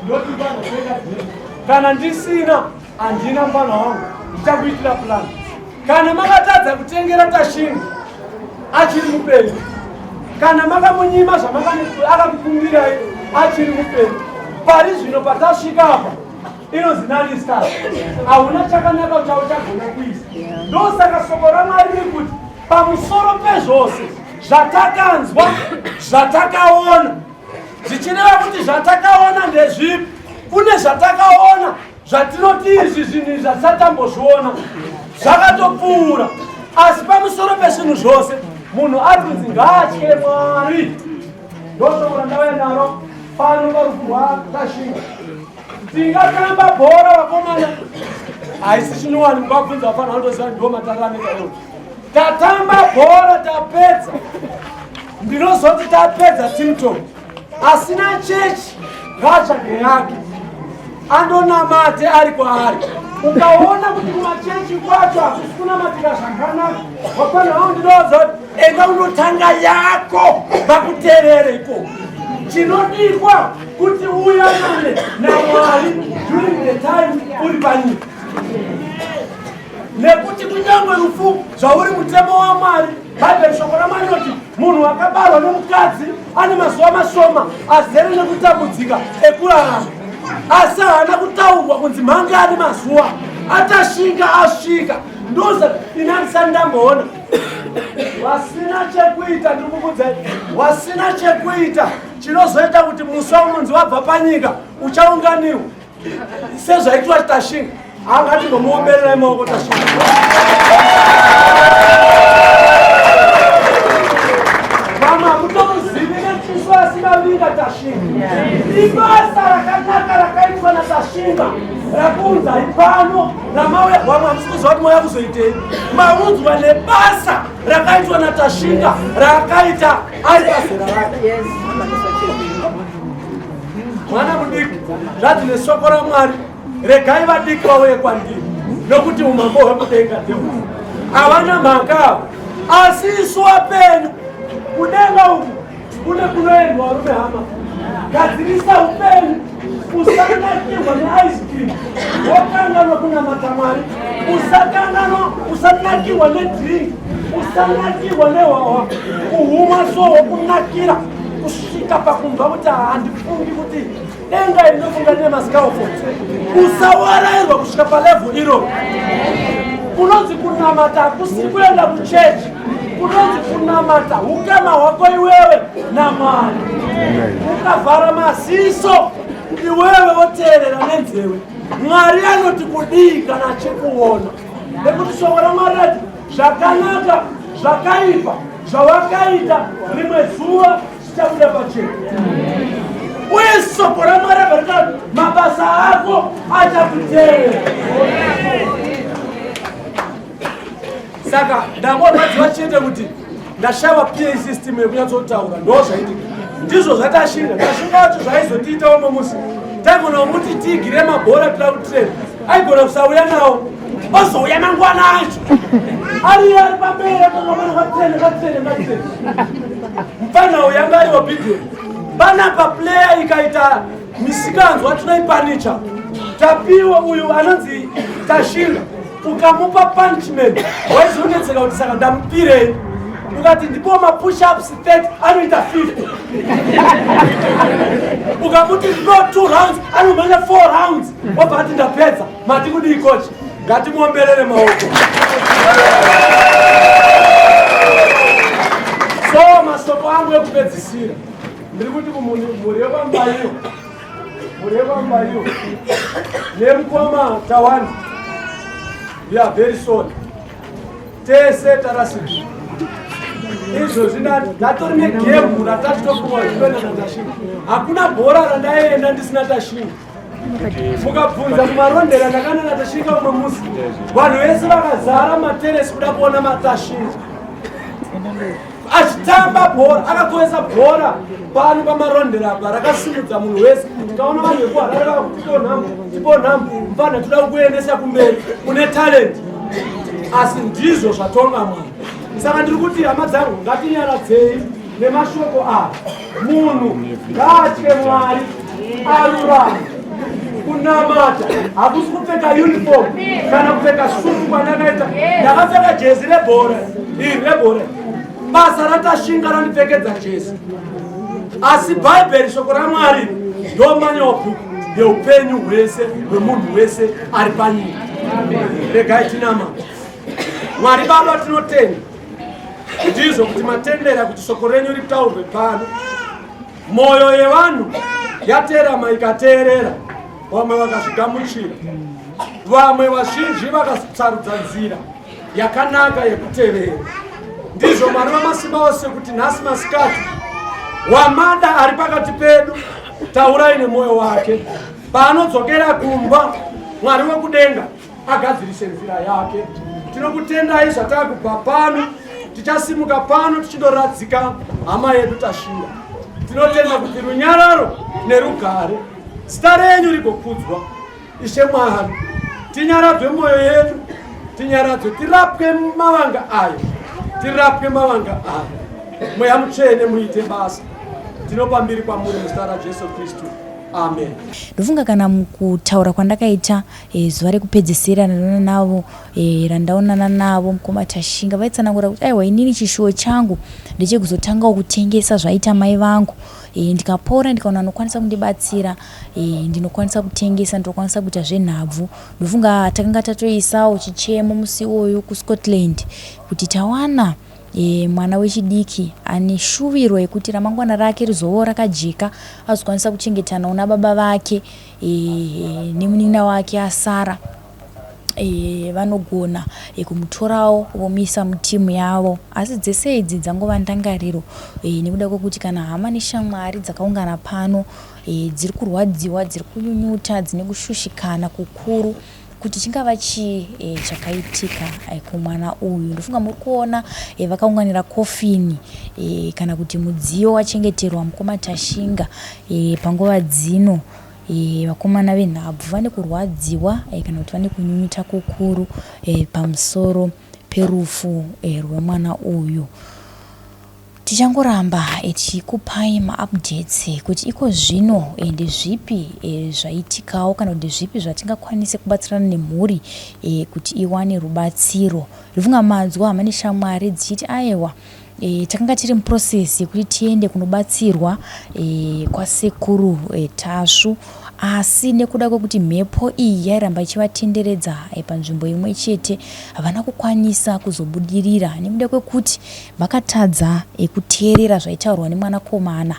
ndoti panotenga drink kana ndisina handina mfana wangu ndichakuitira plan kana makatadza kutengera Tashinga achiri mupenyu kana makamunyima zvamakakumbirai achiri mupenyu pari zvino patasvika apa inonzi nani star hauna chakanaka chauchagona kuisa. Ndosaka soko raMwari riri kuti pamusoro pezvose zvatakanzwa zvatakaona, zvichireva kuti zvatakaona ndezvipi? Kune zvatakaona zvatinoti izvi zvinhu izvi hatisatambozviona, zvakatopfuura. Asi pamusoro pezvinhu zvose munhu ari kunzi ngaatye Mwari. Ndoshoko randauya naro pano parufu rwaTashinga. Tingatamba bhora vakomana, haisi chinyowani mukabvunza vafana vanotoziva ndiwo matarira anoita iwo. Tatamba bhora tapedza, ndinozoti tapedza timtom asina chechi ngaatsvage yake andonamate ari kwaari. Ukaona kuti kumachechi kwacho hakusi kunamatika zvakanaka, vafana vavo ndinoudza kuti enda unotanga yako vakuterere ikoko. Chinodikwa kuti uyanane naMwari during the time uri panyika, nekuti kunyange rufu zvauri mutemo waMwari, Bhaibheri shoko raMwari rinoti munhu akabarwa nomukadzi ane mazuva mashoma azere nekutambudzika ekurarama, asi haana kutaurwa kunzi mangani mazuva atashinga asvika. Ndoza ini handisati ndamboona vasina chekuita, ndiri kukudzai, vasina chekuita chinozoita kuti musi waunonzi wabva panyika uchaunganirwa sezvaitwa Tashinga. Angatimbomuombererai maoko Tashinga. Vamwe hamutomuzivi nechiso asi mavinga Tashinga. Ibasa rakanaka rakaitwa naTashinga rakuunzai pano ramauya. Vamwe hamusi kuziva kuti mauya kuzoitei. Maunzwa nebasa rakaitwa naTashinga raakaita ari pazera rake. Mwana mudiki, zvanzi neshoko raMwari, regai vadiki vauye kwandiri, nokuti umambo hwekudenga ndehwavo. Havana mhaka avo, asi isu vapenyu kudenga uku kune kunoendwa varume hama. Gadzirisa upenyu, usanakirwa neice cream wokanganwa kunamata Mwari, usakanganwa, usanakirwa nedrink, usanakirwa nehwahwa, kuhumwa so wokunakira kusvika pakunzwa kuti handifungi kuti denga inofunga ndine mascalfot. Usawarairwa kusvika palevhel iro. Kunonzi kunamata hakusi kuenda kuchechi, kunonzi kunamata ukama hwako iwewe naMwari. Ukavhara maziso iwewe woteerera nenzeve, Mwari anoti kudii kana achikuona? Nekuti shoko raMwari rati zvakanaka zvakaipa zvawakaita rimwe zuva zvichabuda pachena, uye shoko raMwari rabva rikati mabasa ako achakuteera. Saka ndangorwadziwa chete kuti ndashaiwa PA system yekunyatsotaura. Ndo zvaitika, ndizvo zvaTashinga. Tashinga wacho zvaizotiita umwe musi taigona kumuti tiigire mabhora tira kutrain, aigona kusauya nawo, ozouya mangwana acho ari ari pamberi akangamana katrene katrene katrene. Mufana uyu anga ari obedient. Panapa player ikaita misikanzwa tinoipanicha. Tapiwa uyu anonzi Tashinga, ukamupa punishment waizonetseka kuti saka ndamupirei. Ukati ndipo mapush ups 30, anoita 50. Ukamuti ndipo Anomhanya 4 rounds obva ati ndapedza. Mati kudii coach? Ngatimuomberere maoko. So masoko angu ekupedzisira ndiri kuti kumhuri yekwambayiwa, mhuri yekwambayiwa nemukoma Tawanda, we are very sorry. Tese tarasikirwa. Izvozvi ndatori negemu ratachitopuwa zvikuenda naTashinga. Hakuna bhora randaenda ndisina Tashinga. Mukabvunza kumarondera ndakana naTashinga umwe musi, vanhu vese vakazara materesi kuda kuona maTashinga achitamba bhora. Akakoesa bhora pano pamarondera apa, rakasimudza munhu wese. Tikaona vanhu vekuHarare vakakuti tipo nhambo, tipo nhambo, mufana toda kukuendesa kumberi, une talent. Asi ndizvo zvatonga Mwari. Saka ndiri kuti, hama dzangu, ngatinyaradzei nemashoko aya. Munhu ngaatye Mwari, arurame. Kunamata hakusi kupfeka uniform kana kupfeka sutu kwandakaita. Ndakapfeka jezi rebhora iri, rebhora. Basa raTashinga randipfekedza jezi, asi Bhaibheri, shoko raMwari, ndo manual book yeupenyu hwese hwemunhu wese ari panyika. Regai tinamata. Mwari Baba, tinotenda ndizvo kuti matendera kuti shoko renyu ritaurwe pano. Mwoyo yevanhu yaterama ikateerera, vamwe vakazvigamuchira, vamwe vazhinji vakasarudza nzira yakanaka yekutevera. Ndizvo, Mwari vamasimba ose, kuti nhasi masikati wamada ari pakati pedu, taurai nemwoyo wake. Paanodzokera kumba, Mwari wekudenga agadzirise nzira yake. Tinokutendai. Zvatakubva pano, tichasimuka pano tichindoradzika hama yedu Tashinga. Tinotenda kuti runyararo nerugare, zita renyu rigokudzwa. Ishe Mwari, tinyaradzwe mwoyo yedu, tinyaradzwe, tirapwe mavanga ayo, tirapwe mavanga ayo. Mweya Mutsvene, muite basa. Tinopa mbiri kwamuri muzita raJesu Kristu, amen. Ndofunga kana mukutaura kwandakaita zuva rekupedzisira randaonana navo, randaonana navo mukoma Tashinga, vaitsanangura kuti aiwa, inini chishuwo changu ndechekuzotangawo kutengesa zvaita mai vangu. Ndikapora, ndikaona anokwanisa kundibatsira, ndinokwanisa kutengesa, ndinokwanisa kuita zvenhabvu. Ndofunga takanga tatoisawo chichemo musi iwoyo kuScotland kuti tawana mwana wechidiki ane shuviro yekuti ramangwana rake rizovawo rakajeka, azokwanisa kuchengetanawo nababa vake nemunin'ina wake asara. Vanogona kumutorawo vomuisa mutimu yavo. Asi dzese idzi dzangova ndangariro nekuda kwekuti kana hama neshamwari dzakaungana pano dziri kurwadziwa, dziri kunyunyuta, dzine kushushikana kukuru kuti chingava chii chakaitika kumwana uyu. Ndofunga muri kuona vakaunganira kofini kana kuti mudziyo wachengeterwa mukoma Tashinga panguva dzino. Vakomana venhabvu vane kurwadziwa kana kuti vane kunyunyuta kukuru pamusoro perufu rwemwana uyu. Tichangoramba tichikupai maupdates kuti iko zvino ndezvipi zvaitikawo kana kuti ndezvipi zvatingakwanise kubatsirana nemhuri kuti iwane rubatsiro. Ndofunga manzwa hama neshamwari dzichiti aiwa, takanga tiri muprocess yekuti tiende kunobatsirwa kwasekuru Tasvu, asi nekuda kwekuti mhepo iyi yairamba ichivatenderedza panzvimbo imwe chete, havana kukwanisa kuzobudirira nekuda kwekuti vakatadza kuteerera zvaitaurwa nemwanakomana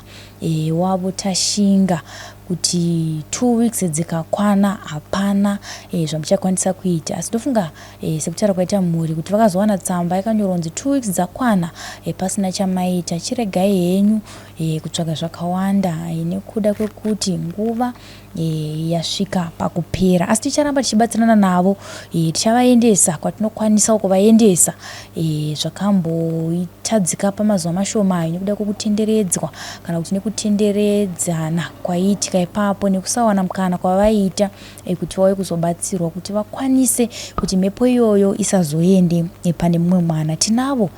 wavo Tashinga kuti 2 weeks dzikakwana hapana zvamuchakwanisa kuita. Asi ndofunga sekutaura kwaita mhuri kuti vakazowana tsamba yakanyorwa kunzi 2 weeks dzakwana pasina chamaita, chiregai henyu kutsvaga zvakawanda nekuda kwekuti nguva yasvika pakupera. Asi ticharamba tichibatsirana navo, tichavaendesa kwatinokwanisa kuvaendesa. Zvakamboitadzika pamazuva mashoma ayo nekuda kwekutenderedzwa kana kuti nekutenderedzana kwaiitika ipapo nekusawana mukana kwavaiita kuti vauye kuzobatsirwa kuti vakwanise kuti mhepo iyoyo isazoende pane mumwe mwana. Tinavo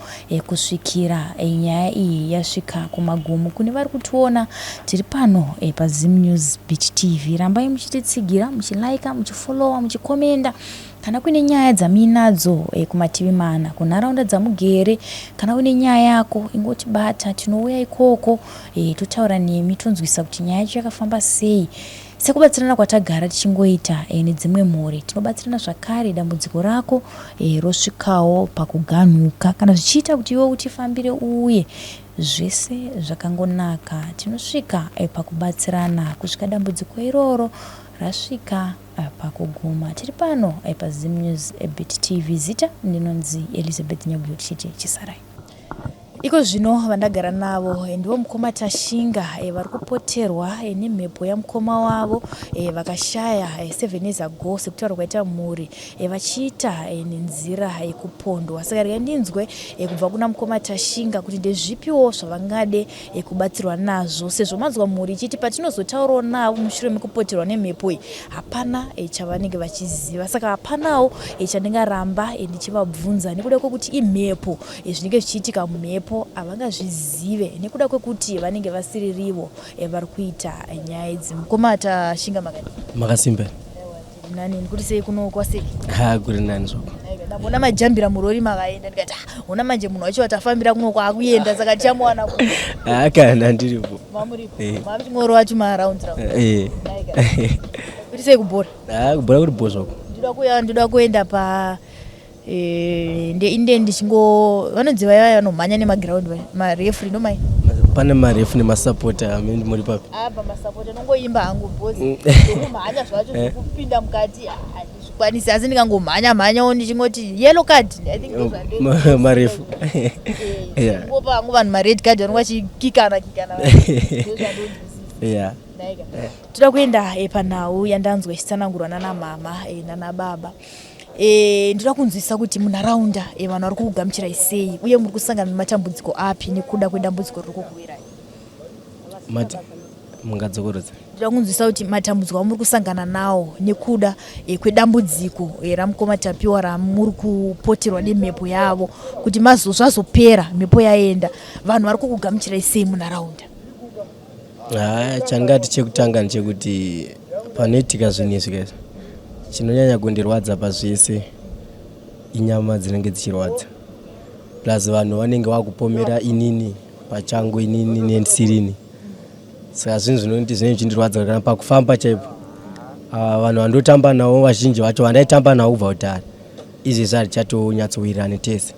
kusvikira nyaya iyi yasvika kumagumo. Kune vari kutiona, tiri pano paZim News Beach TV. Rambai muchititsigira, muchilaika, muchifollowa, muchikomenda. Kana kuine nyaya dzamuinadzo e, kumativi mana kunharaunda dzamugere, kana uine nyaya yako ingotibata, tinouya ikoko e, totaura nemi tonzwisa kuti nyaya yacho yakafamba sei. Sekubatsirana kwatagara tichingoita e, nedzimwe mhuri, tinobatsirana zvakare dambudziko rako e, rosvikawo pakuganhuka. Kana zvichiita kuti iwe utifambire uuye, zvese zvakangonaka. Tinosvika e, pakubatsirana kusvika dambudziko iroro rasvika pakuguma. Tiri pano paZimnews Bit TV. Zita ndinonzi Elizabeth Nyaguyo tichiti chisarai. Iko zvino vandagara navo ndivo mukoma Tashinga vari kupoterwa nemhepo yamukoma wavo vakashaya 7 years ago sekutaura kwaita mhuri vachiita nenzira yekupondwa. Saka regai ndinzwe kubva kuna mukoma Tashinga kuti ndezvipiwo zvavangade kubatsirwa nazvo sezvo manzwa mhuri ichiti patinozotaurawo navo mushure mekupoterwa nemhepo iyi hapana chavanenge vachiziva. Saka hapanawo chandingaramba ndichivabvunza nekuda kwekuti imhepo, zvinenge zvichiitika mumhepo havangazvizive nekuda kwekuti vanenge vasiririvo vari kuita nyaya idzi. Mukoma Tashinga makadii? Makasimba. Nani ndikuti sei kuno kwasei? Ha kuri nani zvako. Ndamboona majambira murori makaenda ndikati ah, hona manje munhu wacho watafambira kuno kwaakuenda saka tichamuwana ku. Ha kana ndiripo. Mamuripo. Eh. Mamuchingoro wacho ma round round. Eh. Kuti sei kubhora? Ha kubhora kuri bho zvako. Ndoda kuya ndoda kuenda pa Eh, inde ndichingo vanonzi vaya vaya vanomhanya nemaground vaya marefri ndomai pane marefu nemasapota amene muri papi apa masapota nongoimba hangu bhozi mm. zvokumhanya zvacho eh. zvekupinda mukati handizvikwanisi asi ndikangomhanya mhanyawo ndichingoti yellow card i think oh, marefu eh, ngopa hangu vanhu mared card vanonga vachikikana kikana yeah toda kuenda panhau yandanzwa ichitsanangurwa nana mama nana baba E, ndoda kunzwisisa kuti munharaunda e, vanhu vari kukugamuchirai sei uye muri kusangana nematambudziko api nekuda kwedambudziko riri kukuwirai? Mati mungadzokorodza. Ndoda kunzwisisa kuti matambudziko amuri kusangana nawo nekuda e, kwedambudziko e, ramukoma Tapiwa ramuri kupoterwa nemhepo yavo kuti mazo zvazopera mhepo yaenda vanhu vari kukugamuchirai sei munharaunda? Haa chandingati chekutanga ndechekuti panoitika zvinhu izvi guys chinonyanya kundirwadza pazvese inyama dzinenge dzichirwadza plus vanhu vanenge vakupomera inini pachangu inini nendisirini saka zvinhu zvinoti zvinenge zvichindirwadza kana pakufamba chaipo ah, vanhu vandotamba navo vazhinji vacho vandaitamba navo kubva kudhara izvezvi hatichatonyatsowirirani tese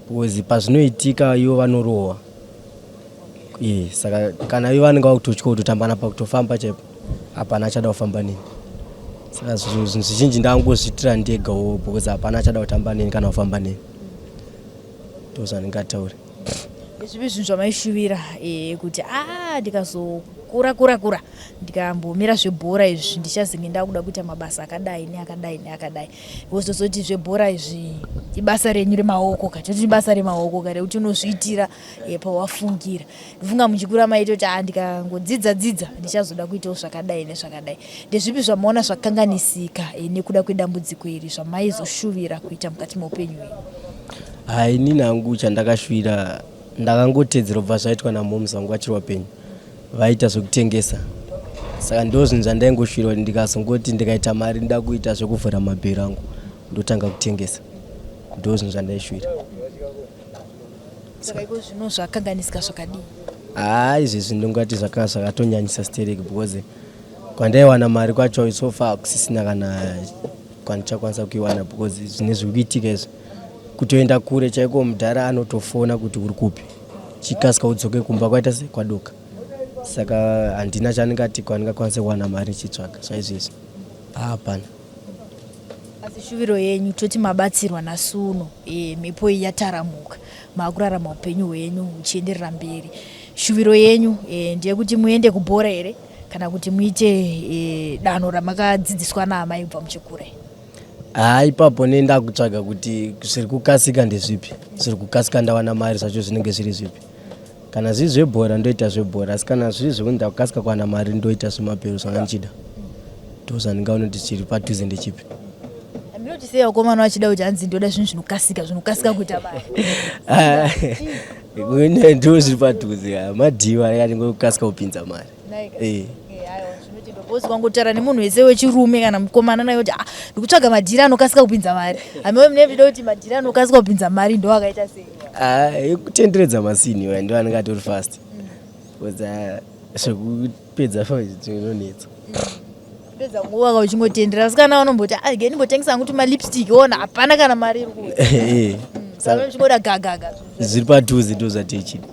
because pazvinoitika ivo vanorohwa Eh, saka kana ivo vanenge vakutotya kutotambana pakutofamba chaipo hapana achada kufamba neni saka zvinhu zvizhinji ndangozviitira ndegawo because hapana achada kutamba neni kana kufamba neni ndozvandingataure ndezvipi zvinhu zvamaishuvira eh, kuti a ah, ndikazokura kura kura ndikambomira zvebhora izvi ndichazenge ndakuda kuita mabasa akadai neakadai neakadai wozozoti zvebhora izvi ibasa renyu remaoko ka toti ibasa remaoko ka rekuti unozviitira eh, pawafungira ndofunga muchikura maitoti ah ndikangodzidza dzidza ndichazoda kuitawo zvakadai nezvakadai ndezvipi zvamaona zvakanganisika eh, nekuda kwedambudziko iri zvamaizoshuvira kuita mukati meupenyu hwenyu Haa inini hangu chandakashuvira ndakangotedzera kubva zvaitwa namoms vangu vachiri vapenyu vaita zvekutengesa saka ndo zvinhu zvandaingoshuvira kuti ndikazongoti ndikaita mari ndoda kuita zvekuvhura mabhero angu ndotanga kutengesa ndo zvinhu zvandaishuvira Saka iko zvino zvakanganisika zvakadii? Haa izvezvi ndingati zvakanga zvakatonyanyisa stereki because kwandaiwana mari kwacho so far kusisina kana kwandichakwanisa kuiwana because zvine zviri kuitika izvi kutoenda kure chaiko mudhara anotofona kuti uri kupi chikasika udzoke kumba kwaita se kwadoka saka handina chandingati kwandingakwanise kuwana mari ndichitsvaga zvaizvezvi hapana Asi shuviro yenyu toti mabatsirwa nhasi uno e, mhepo iyi yataramuka maakurarama upenyu hwenyu huchienderera mberi. Shuviro yenyu e, ndeyekuti muende kubhora here kana kuti muite e, danho ramakadzidziswa naamai kubva muchikura? Haa ipapo ne ndakutsvaga kuti zviri kukasika ndezvipi, zviri kukasika ndawana mari zvacho zvinenge zviri zvipi. Kana zviri zvebhora ndoita zvebhora asi kana zviri zvekuti ndakukasika kuwana mari ndoita zvemabhero zvanga ndichida. Ndozvandingaona kuti chiri padhuze ndechipi. Aminoti sei vakomana vachida kuti hanzi ndoda zvinhu zvinokasika zvinokasika kuita mari. Ndo zviri padhuze madhiwa akati ngokukasika kupinza mari. Eh. Eh, aiwa zvinotendwa. Because ukangotaura nemunhu wese wechirume kana mukomana naye kuti ah, ndikutsvaga madhiri anokasika kupinza mari. Hamiwe mune muchida kuti madhiri anokasika kupinza mari ndo akaita sei? Ah, ekutenderedza masini iwayo ndo anenge atori fast. Because ah, zvekupedza zvinonetsa. Pedza nguva ka uchingotendera vasikana vanomboti ah, rege ndimbotengesa hangu tuma lipstick ona hapana kana mari iri kuuya. Eh. Saka muchingoda gagaga. Zviri padhuze ndo zvatichida.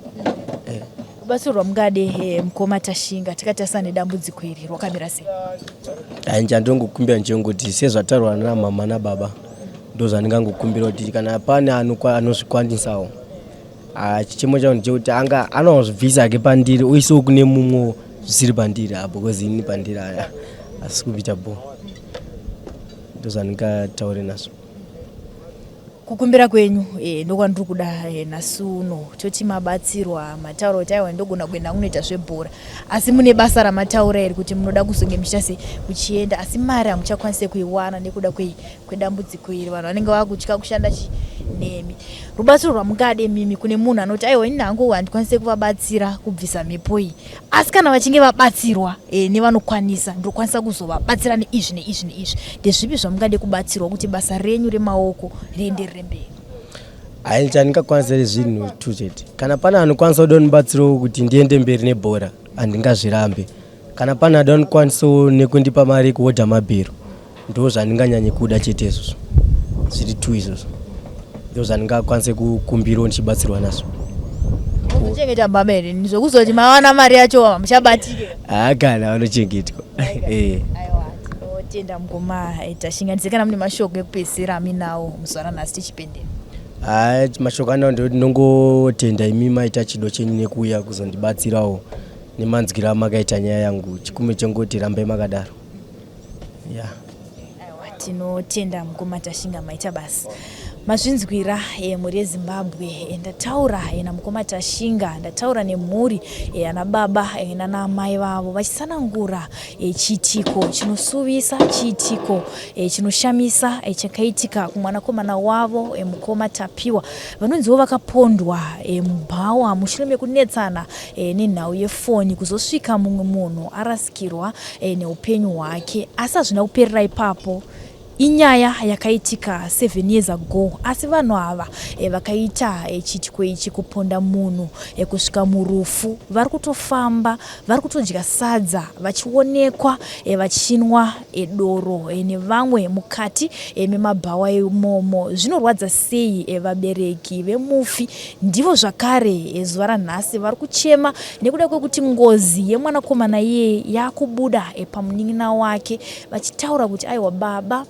Rubatsiro rwamungade eh, mukoma Tashinga tikatarisa nedambudziko iri rwakamira sei? Hai chandongokumbira ndechengoti sezvataurwa namama nababa ndozvandingangokumbira kuti kana pane anozvikwanisawo ah, chichemo changu ndechekuti anga anozvibvisa hake pandiri oisawo kune mumwe zvisiri pandiri ah, because ini pandiri aya asi kuita bho ndozvandingataure nazvo. Kukumbira kwenyu eh, ndokwandiri kuda eh, nhasi uno toti mabatsirwa mataura kuti aiwa ndogona kuenda kunoita zvebhora asi mune basa ramataura iri kuti munoda kuzonge muchiita se muchienda asi mari hamuchakwanise kuiwana nekuda kwei kwedambudziko iri vanhu vanenge vakutya kushanda chi nemi rubatsiro rwamungade mimi kune munhu anoti aiwa ini hangu handikwanise kuvabatsira kubvisa mhepo iyi asi kana vachinge vabatsirwa e, nevanokwanisa ndokwanisa kuzovabatsira neizvi neizvi neizvi ndezvipi zvamungade kubatsirwa kuti basa renyu remaoko rienderere mberi Hai chandingakwanisa zvinhu two chete kana pane anokwanisa kuda kundibatsirawo kuti ndiende mberi nebhora handingazvirambe kana pane ada kundikwanisawo nekundipa mari yekuhodha mabhero ndo zvandinganyanye kuda chete izvozvo zviri two izvozvo ndo zvandingakwanise kukumbirawo ndichibatsirwa nazvo kuchengeta mbama here zvekuzoti mawana mari yacho hamuchabatike haa kana vanochengetwa eh. Aiwa tinotenda mukoma eh, Tashinga ndise kana mune mashoko ekupedzisira aminawo muzuva ranhasi tichipendera. Haa mashoko anawo ndekuti ndinongotenda imi maita chido chenyu nekuuya kuzondibatsirawo nemanzwiro amakaita nyaya yangu chikumbiro chengoti rambai makadaro yeah. Aiwa tinotenda mukoma Tashinga maita basa. Mazvinzwira eh, mhuri yeZimbabwe eh, ndataura eh, namukoma Tashinga ndataura nemhuri eh, ana baba eh, nana amai vavo vachitsanangura eh, chiitiko chinosuvisa chiitiko eh, chinoshamisa eh, chakaitika kumwanakomana wavo eh, mukoma Tapiwa vanonziwo vakapondwa eh, mubhawa mushure mekunetsana eh, nenhau yefoni kuzosvika mumwe munhu arasikirwa eh, neupenyu hwake asi hazvina kuperera ipapo inyaya yakaitika 7 years ago asi vanhu ava eh, vakaita eh, chiitiko ichi kuponda munhu eh, kusvika murufu vari kutofamba vari kutodya sadza vachionekwa eh, vachinwa eh, doro eh, nevamwe mukati eh, memabhawa imomo zvinorwadza sei eh, vabereki vemufi Ndivo zvakare zuva ranhasi vari kuchema nekuda kwekuti ngozi yemwanakomana iyeye yakubuda pamunin'ina wake vachitaura kuti aiwa baba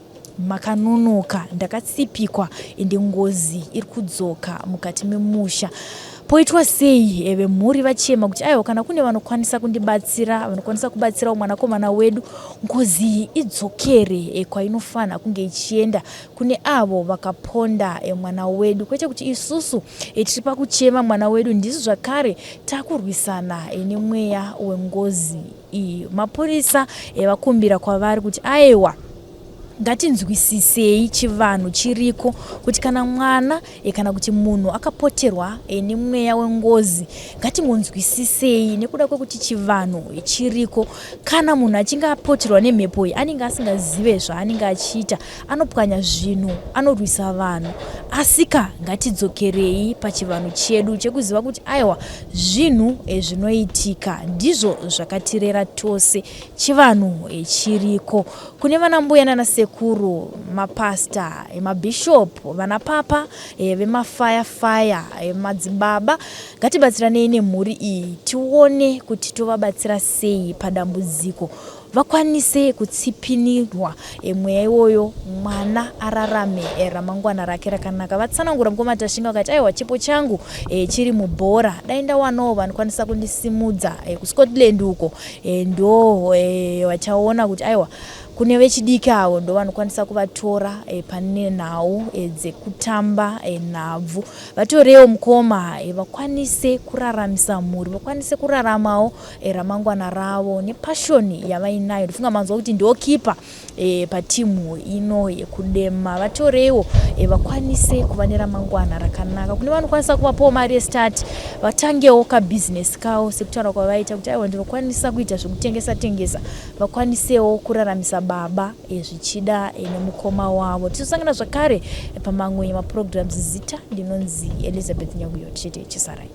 makanonoka ndakatsipikwa ende ngozi iri kudzoka mukati memusha. Poitwa sei vemhuri vachema kuti aiwa kana kune vanokwanisa kundibatsira vanokwanisa kubatsirawo mwanakomana wedu ngozi iyi idzokere kwainofanha kunge ichienda kune avo vakaponda eh, mwana wedu kwete kuti isusu eh, tiri pakuchema mwana wedu ndisu zvakare takurwisana eh, nemweya wengozi iyi mapurisa vakumbira kwavari kuti aewa ngatinzwisisei chivanhu chiriko kuti kana mwana e, kana kuti munhu akapoterwa e, nemweya wengozi ngatingonzwisisei nekuda kwekuti chivanhu e, chiriko kana munhu achinge apoterwa nemhepo iyi anenge asingazive zvaanenge achiita anopwanya zvinhu anorwisa vanhu asika ngatidzokerei pachivanhu chedu chekuziva kuti aiwa zvinhu e, zvinoitika ndizvo zvakatirera tose chivanhu e, chiriko Kune vana mbuya nana sekuru, mapastor, mabishop, vana papa, vemafire fire, madzibaba ngatibatsiranei nemhuri iyi tione kuti tovabatsira sei padambudziko vakwanise kutsipinirwa mweya iwoyo mwana ararame ramangwana rake rakanaka. Vatsanangura mukoma Tashinga vakati aiwa chipo changu chiri mubhora dai ndawanawo vanokwanisa kundisimudza kuScotland uko e, ndo e, vachaona kuti aiwa Kune vechidiki avo ndo vanokwanisa kuvatora e, pane nhau e, dzekutamba e, nhabvu. Vatorewo mukoma e, vakwanise kuraramisa mhuri, vakwanise kuraramawo e, ramangwana ravo nepashoni yavainayo. Ndofunga manzwa kuti ndiwo kipa e, patimu ino yekudema. Vatorewo e, vakwanise kuva neramangwana rakanaka. Kune vanokwanisa kuvapawo mari yestart vatangewo kabhizinesi kavo sekutaura kwavaita kuti aiwa ndinokwanisa kuita zvekutengesa tengesa vakwanisewo kuraramisa baba e, zvichida e, nemukoma wavo. Tizosangana zvakare e, pamamwe maprograms. Zita ndinonzi Elizabeth Nyaguyo, tichete chisarai.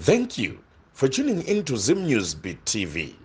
Thank you for tuning in to Zim News Beat TV.